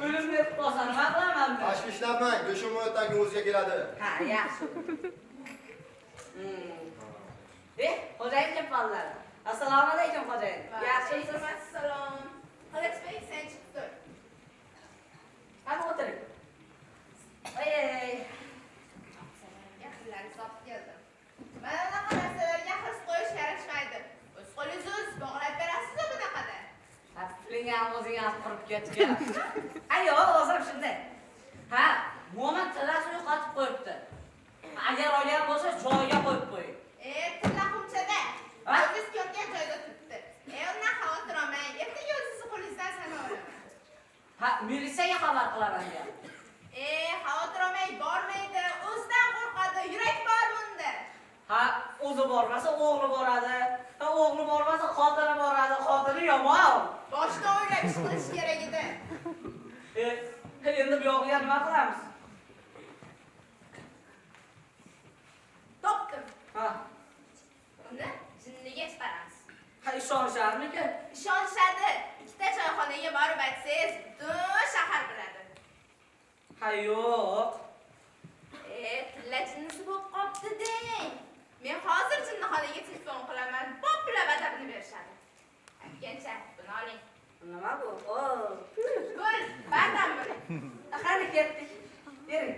O'lim deb qolsa nima qilaman men? Tashvishlanmang, 5 minutdan keyin o'ziga keladi. Ha, yaxshi. Xo'jayin kelib qoldilar. Assalomu alaykum xo'jayin. Yaxshimisiz? Assalom. Qilichbek, sen chiqib tur. Qani o'tiring. Ey. Yaqinlaringizni topib keldim. Mana bunaqa narsalarga hirs qo'yish yarashmaydi. O'z qo'lingizni o'zingiz bog'lab berasiz-ku bunaqada. Ha, puling ham o'zing ham qurib ketgan. Ha, yo'q, o'zim shunday. Ha, Mo'min tillasini yo'qotib qo'yibdi. Agar olgan bo'lsa, joyiga qo'yib qo'ying. Tilla xumchada. Ha? O'zingiz ko'rgan joyda turibdi. Undan xavotir olmang. Ertaga o'zingizni qo'lingizdan sanab olaman. Ha, militsiyaga xabar qilaman deyapti. Xavotir olmang, bormaydi. O'zidan qo'rqadi. Yurak bor bunda. Ha, o'zi bormasa o'g'li boradi. Ha, o'g'li bormasa xotini boradi. Xotini yomon. Boshda o'ylab ish qilish kerak edi. Endi bu yog'iga nima qilamiz? Topdim. Ha. Uni jinniga chiqaramiz. Ha, ishonisharmikin? Ishonishadi. Ikkita choyxonaga borib aytsangiz, butun shahar biladi. Ha, yo'q. Tilla jinnisi bo'lib qopti deng. Men hozir jinnixonaga telefon qilaman. Boplab adabini berishadi. Aytgancha, buni oling. Nima bu? O. Pul, bardam buni. Qani ketdik. Bering.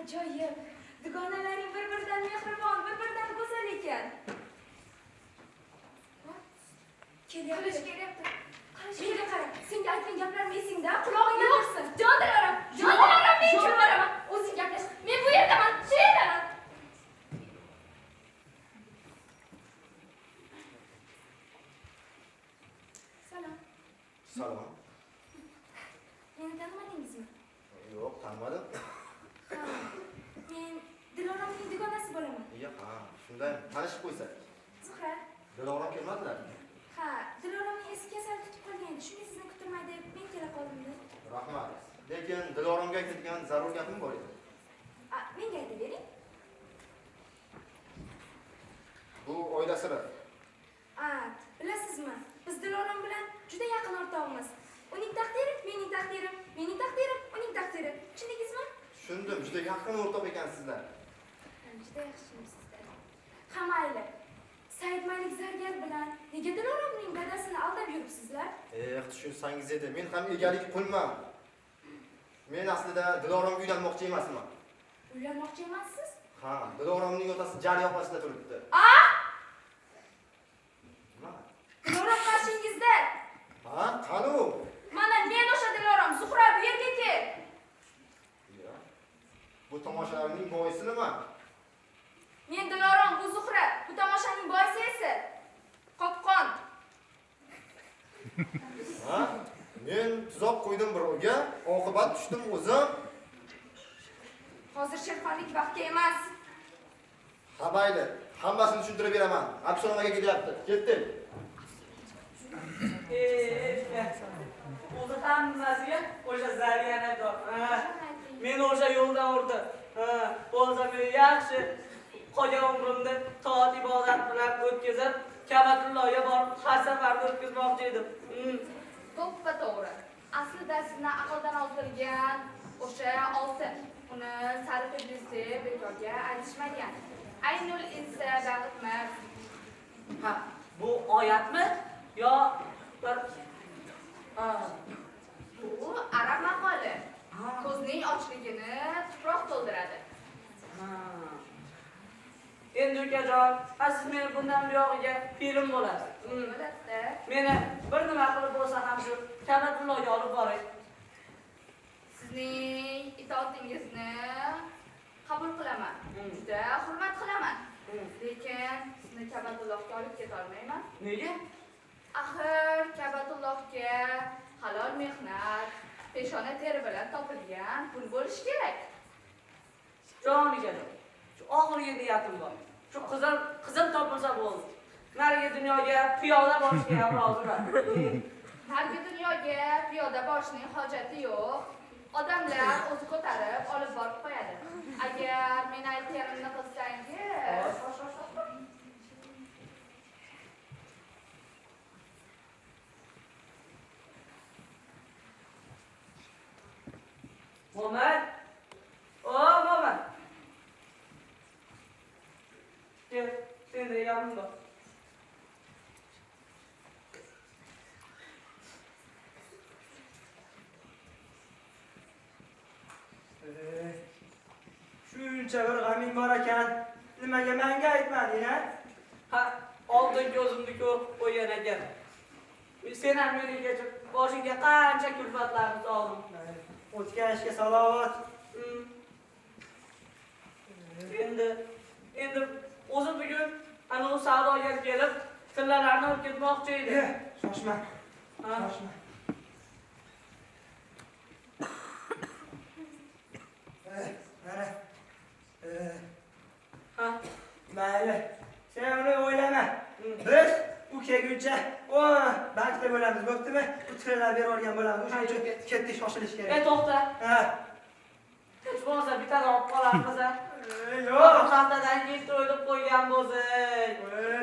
Ajoyib. Dugonalaring bir-biridan mehribon, bir-biridan go'zal ekan. Kelyapti. Kelyapti. Menga qara, senga aytgan gaplarim esingda, qulog'ingda tursin. Jon Dilorom, jon Dilorom, men kim boraman? O'zing gaplash. Men bu yerdaman, shu yerdaman. Salom. Salom. Meni tanimadingizmi? Yo'q, tanimadim. Men Diloromning dugonasi bo'laman. Iya, ha, shundaymi? Tanishib qo'ysak. Zuhra. Dilorom kelmadilar. Ha, Diloromning esi kasal tutib qolgan edi. Shunga sizni kuttirmay deb men kela qoldim-da. Rahmat. Lekin Diloromga aytadigan zarur gapim bor edi. A, menga aytavering. Bu oila siri. A, bilasizmi? Biz Dilorom bilan juda yaqin o'rtoqmiz. Uning taqdiri mening taqdirim, mening taqdirim uning taqdiri. Tushundingizmi? Tushundim, juda yaqin o'rtoq ekansizlar. Juda yaxshimsizlar. Ha, mayli. Saidmalik zargar bilan nega Diloromning dadasini aldab yuribsizlar? Eh, tushunsangiz edi, men ham egalik qulman. Men aslida Diloromga uylanmoqchi emasman. Uylanmoqchi emassiz? Ha, Diloromning otasi jar yoqasida turibdi. A? Nima? Dilorom qarshingizda. Ha, qani u? Mana men o'sha Dilorom, Zuhra, bu yerga kel. Iya. Bu tomoshalarning boisi nima? Men Dilorom, bu Zuhra, bu tomoshaning boisi esa qopqon. Ha? Men tuzoq qo'ydim birovga, oqibat tushdim o'zim. Hozir sherxonlik vaqti emas. Ha, mayli, hammasini tushuntirib beraman. Absalom aka kelyapti. Ketdik. O'zi hammasiga o'sha zargar aybdor. Meni o'sha yo'ldan urdi. Bo'lsa men yaxshi qolgan umrimni toat ibodat bilan o'tkazib, Ka'batullohga borib haj safarini o'tkazmoqchi edim. To'ppa to'g'ri. Aslida sizni aqldan ozdirgan o'sha oltin. Uni sariq iblis deb bekorga aytishmagan. Aynul insa bag'itmas. Ha, bu oyatmi yo bir Bu arab maqoli. Ko'zning ochligini tuproq to'ldiradi. Endi ukajon, siz meni bundan buyog'iga pirim bo'lasiz. Bo'ladi. Meni bir nima qilib bo'lsa ham shu Ka'batullohga olib boring. Sizning itoatingizni qabul qilaman. Juda hurmat qilaman. Lekin sizni Ka'batullohga olib keta olmayman. Nega? Axir Ka'batullohga halol mehnat, peshona teri bilan topilgan pul bo'lishi kerak. Jon ukajon, shu oxirgi niyatim bor. Shu qizim topilsa bo'ldi. Narigi dunyoga piyoda borishga ham roziman. Narigi dunyoga piyoda borishning hojati yo'q. Odamlar o'zi ko'tarib olib borib qo'yadi. Agar men aytganimni qilsangiz, Mo'min! O, Mo'min! Gel, seni de gapim bor. Shuncha bir g'aming bor ekan, nimaga menga aytmading, a? Ha, oldin ko'zimni ko'rib qo'ygan ekan. Sen ham meni kechib, boshingga qancha kulfatlarni soldim. O'tgan ishga salovat. Endi o'zi bugun ana u savdogar kelib, tillalarni olib ketmoqchi edi. Shoshma. Shoshma. Mana. Ha, mayli. Sen uni o'ylama. Biz u kelguncha o bankda bo'lamiz, bo'ptimi? U tillalar berib olgan bo'lamiz. O'shaning uchun ketdik, shoshilish kerak. To'xta. Ha. Hech bo'lmasa bittani olib qolarmiz, a? Yo'q. Haftadan keyin to'yib qo'ygan bo'lsak.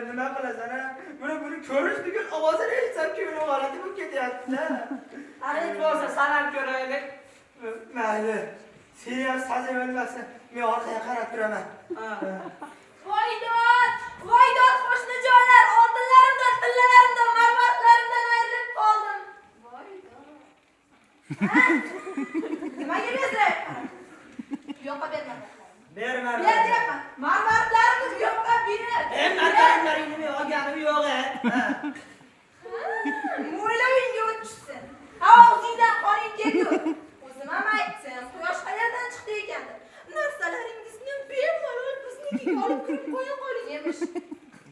Nima qilasan, a? Buni ko'rish bugun ovozini eshitsam ko'nglim g'alati bo'lib ketyapti-da. Ana hech bo'lmasa san ham ko'raylik. Mayli. Sen ham sazay o'lmasin. Men orqaga qarab turaman. Voy dod! Voy dod, qo'shnijonlar, oltinlarimdan, tillalarimdan, marvaridlarimdan ayrilib qoldim. Voy dod. Nimaga bezrayapman? Yo'qqa berma. Mo'ylovingga o't tushsin. Ha, og'zingdan qoning kelgur. O'zim ham aytdim, quyosh qayerdan chiqdi ekan deb. Narsalaringizni bemalol biznikiga olib kirib qo'ya qoling emish.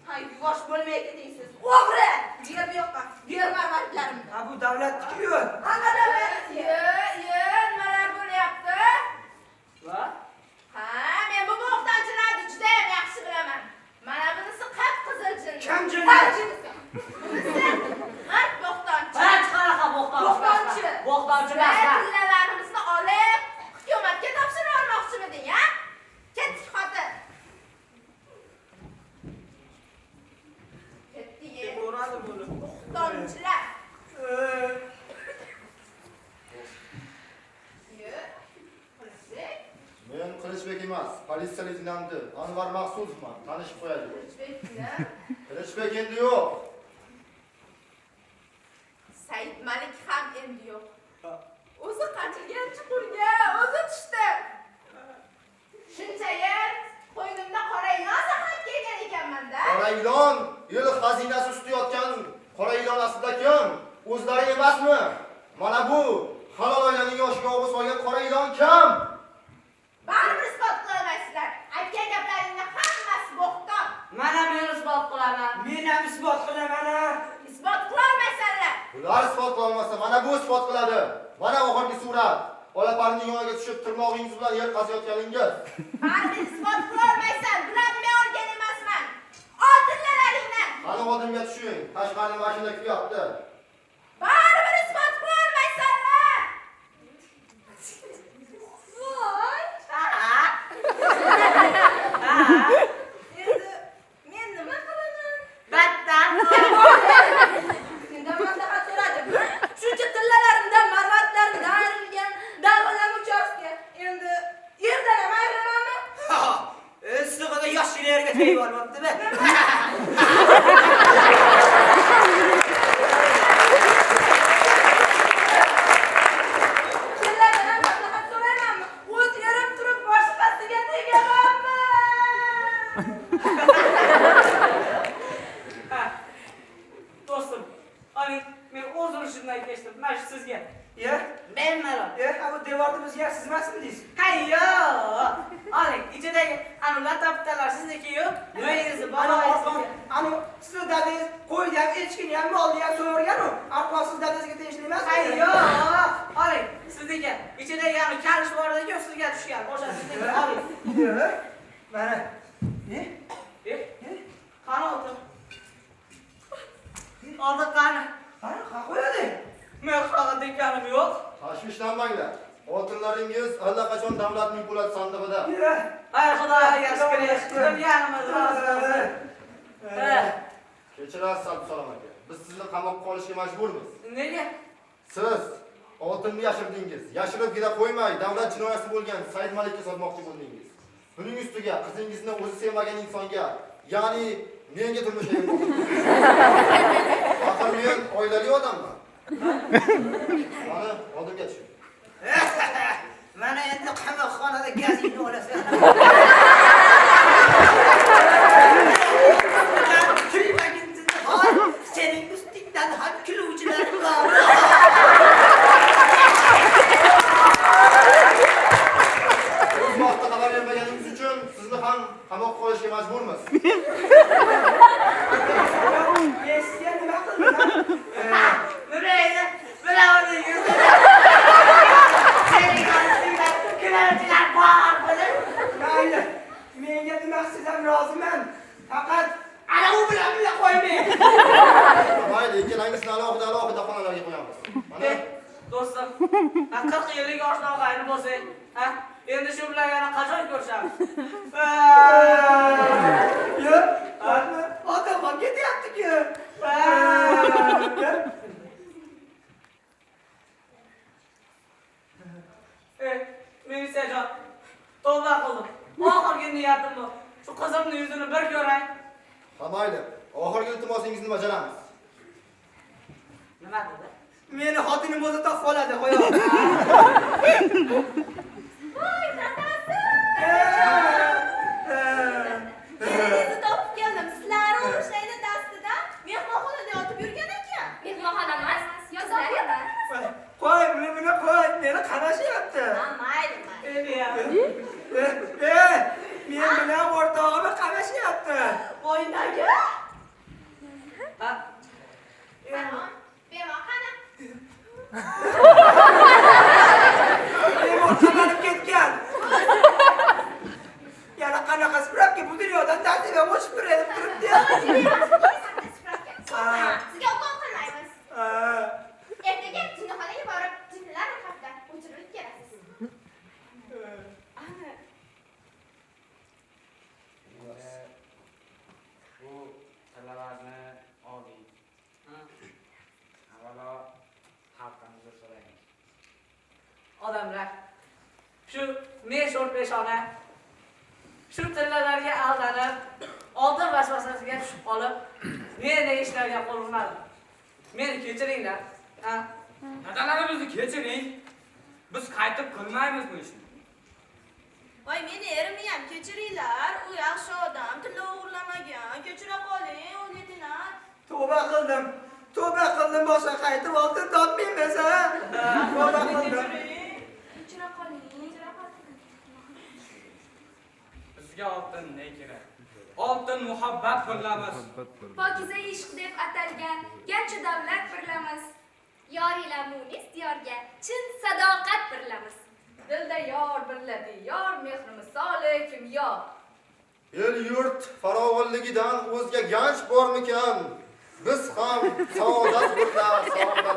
Ha, yuvosh bo'lmay keting siz. O'g'ri! Ber bu yoqqa, ber marvaridlarimni. Ha, bu davlatniki-ku. Qanaqa davlatniki? Ye, nimalar bo'lyapti? Va? Ha, men bu bo'xtonchilarni juda ham yaxshi bilaman. Mana bunisi qip-qizil jinni. Kim jinni? Bunisi g'arb bo'xtonchi. Hech qanaqa bo'xtonchi. Bo'xtonchi. Bo'xtonchi emas. Tillalarimizni olib, hukumatga topshirib olmoqchimiding, ha? Ketdik, xotin. Ketdik. Ko'radi buni. Bo'xtonchilar. Men Qilichbek emas, politsiya leytenanti Anvar Maqsudovman, tanishib qo'yaylik. Qilichbekmi? Qilichbek endi yo'q. Said Malik ham endi yo'q. O'zi qachilgan chuqurga o'zi tushdi. Shuncha yil qo'ynimda qora ilon saqlab kelgan ekanman-da. Qora ilon, yil xazinasi ustida yotgan qora ilon aslida kim? O'zlari emasmi? Mana bu halol oilaning yoshiga og'iz olgan qora ilon kim? Baribir isbot qila olmaysizlar. Aytgan gaplaringni hammasi bo'xton. Mana men isbot qilaman. Men ham isbot qilaman. Isbot qila olmaysanlar. Ular isbot qila olmasa, mana bu isbot qiladi. Mana oxirgi surat. Olaparining yoniga tushib, tirnog'ingiz bilan yer qaziyotganingiz. Baribir isbot qila olmaysan. Bularni men olgan emasman. Oltinlalaringni. Qani oldimga tushing. Tashqari mashina kuyapti. Baribir isbot qila olmaysanlar. Voy! Endi men nima qilaman? Battar. Sendan maslahat so'radim. Shuncha tillalarimdan, marvaridlarimdan ayrilgan davlam uchastka. Endi yerdan ham ayrilamanmi? Issig'ida yoshgina yerga tegib olmabdimi? Tilladan ham maslahat so'raymanmi? O'z yerim turib boshqasiga tegamanmi? Ha. Do'stim, oling, men o'zim shundan kechdim. Mana shu sizga. Ya, Bemalol. ya, ha bu devorni buzgan siz emasmidingiz? Ha, yo'q. Oling, ichidagi anu lataptalar sizniki-yu, nimangizni Ana boboyingizniki. arqon, ana sizni dadangiz qo'yni ham, echkini ham, molni ham so'yargan-u. Arqon siz dadangizga tegishli emasmi? Ha, yo'q. Oling, sizniki. Ichidagi anu kalish bor edi-ku, sizga tushgan. O'sha sizniki. Oling. Yo'q. Mana. Ne? Qani oltin? Oltin qani? Qani, qa qo'yadi? Men haqida dekanim yo'q. Tashvishlanmanglar. Oltinlaringiz allaqachon davlatning po'lat sandig'ida. Yo'q. Ay Xudoga shukr, qutulganimiz rost bo'lsin. Kechirasiz Abdusalom aka. Biz sizni qamoqqa olishga majburmiz. Nega? Siz oltinni yashirdingiz. Yashiribgina qo'ymay, davlat jinoyatchisi bo'lgan Said Malikka sotmoqchi bo'ldingiz. Buning ustiga qizingizni o'zi sevmagan insonga, ya'ni menga turmushga bermoqchi bo'ldingiz. Axir men oilali odamman. Mana oldimga tushing. Mana endi qamoqxonada gazingni olasan. Kuymagin zinhor, sening ustingdan ham kuluvchilar bor. O'z vaqtida xabar bermaganingiz uchun sizni ham qamoqqa olishga majburmiz. Men sizga nima qildim? Nima edi? Bilaverdingiz. Sening ustingdan kuluvchilar bor bilib. Mayli, menga nima qilsangiz ham roziman. Faqat ana u bilan birga qo'ymang. Mayli, ikkalangizni alohida alohida xonalarga qo'yamiz. Mana Do'stim, ha 40 yillik oshna og'ayni bo'lsak, ha, endi shu bilan yana qachon ko'rishamiz? Yo'q, otam ham ketyapti-ku. Militsiyajon, tavba qildim. Oxirgi niyatim bu. Shu qizimni yuzini bir ko'ray. Ha mayli, oxirgi iltimosingizni bajaramiz. Nima dedi? Meni xotinim o'zi topib oladi, qo'y. Voy, dadasi! Sizni topib keldim. Sizlar o'shayni dastida mehmonxonada yotib yurgan ekan. Mehmonxona yotoqxonamiz. Yotoqxona. Qo'y, buni qo'y, meni qarashyapti. Ha, mayli, mayli. Men bilan o'rtog'imni qarashyapti. Voy nega? Ha? Bemor qani? Bemor qamalib ketgan. Yana qanaqa spravka bu dunyodan nasibam o'chib turib turibdi. Sizga ukol qilmaymiz. Ertaga jinnixonaga borib, jinnilar ro'yxatidan o'chirilib kelasiz. Ana. Bu tillalarni oling. Avvalo xalqdan uzr so'raymiz. Odamlar shu men peshona shu tillalarga aldanib, oltin vasvasasiga tushib qolib, men ishlarga qo'l urmadim. Meni kechiringlar. Ha? Dadalarimizni kechiring. Biz qaytib qilmaymiz bu ishni. Voy, meni erimni ham kechiringlar. U yaxshi odam, tilla o'g'irlamagan. Kechira qoling, u leytenant. Tavba qildim. Tavba qildim, boshqa qaytib oltin topmaymiz, ha? Tavba qildim. Kechira qoling. Bizga oltin ne kerak? Oltin muhabbat birlamiz. Pokiza ishq deb atalgan ganchu davlat birlamiz. Yor ila munis diyorga chin sadoqat birlamiz. Dilda yor birla diyor, mehri misoli kimyo. El yurt farovonligidan o'zga ganch bormikan? Biz ham saodat birla saodat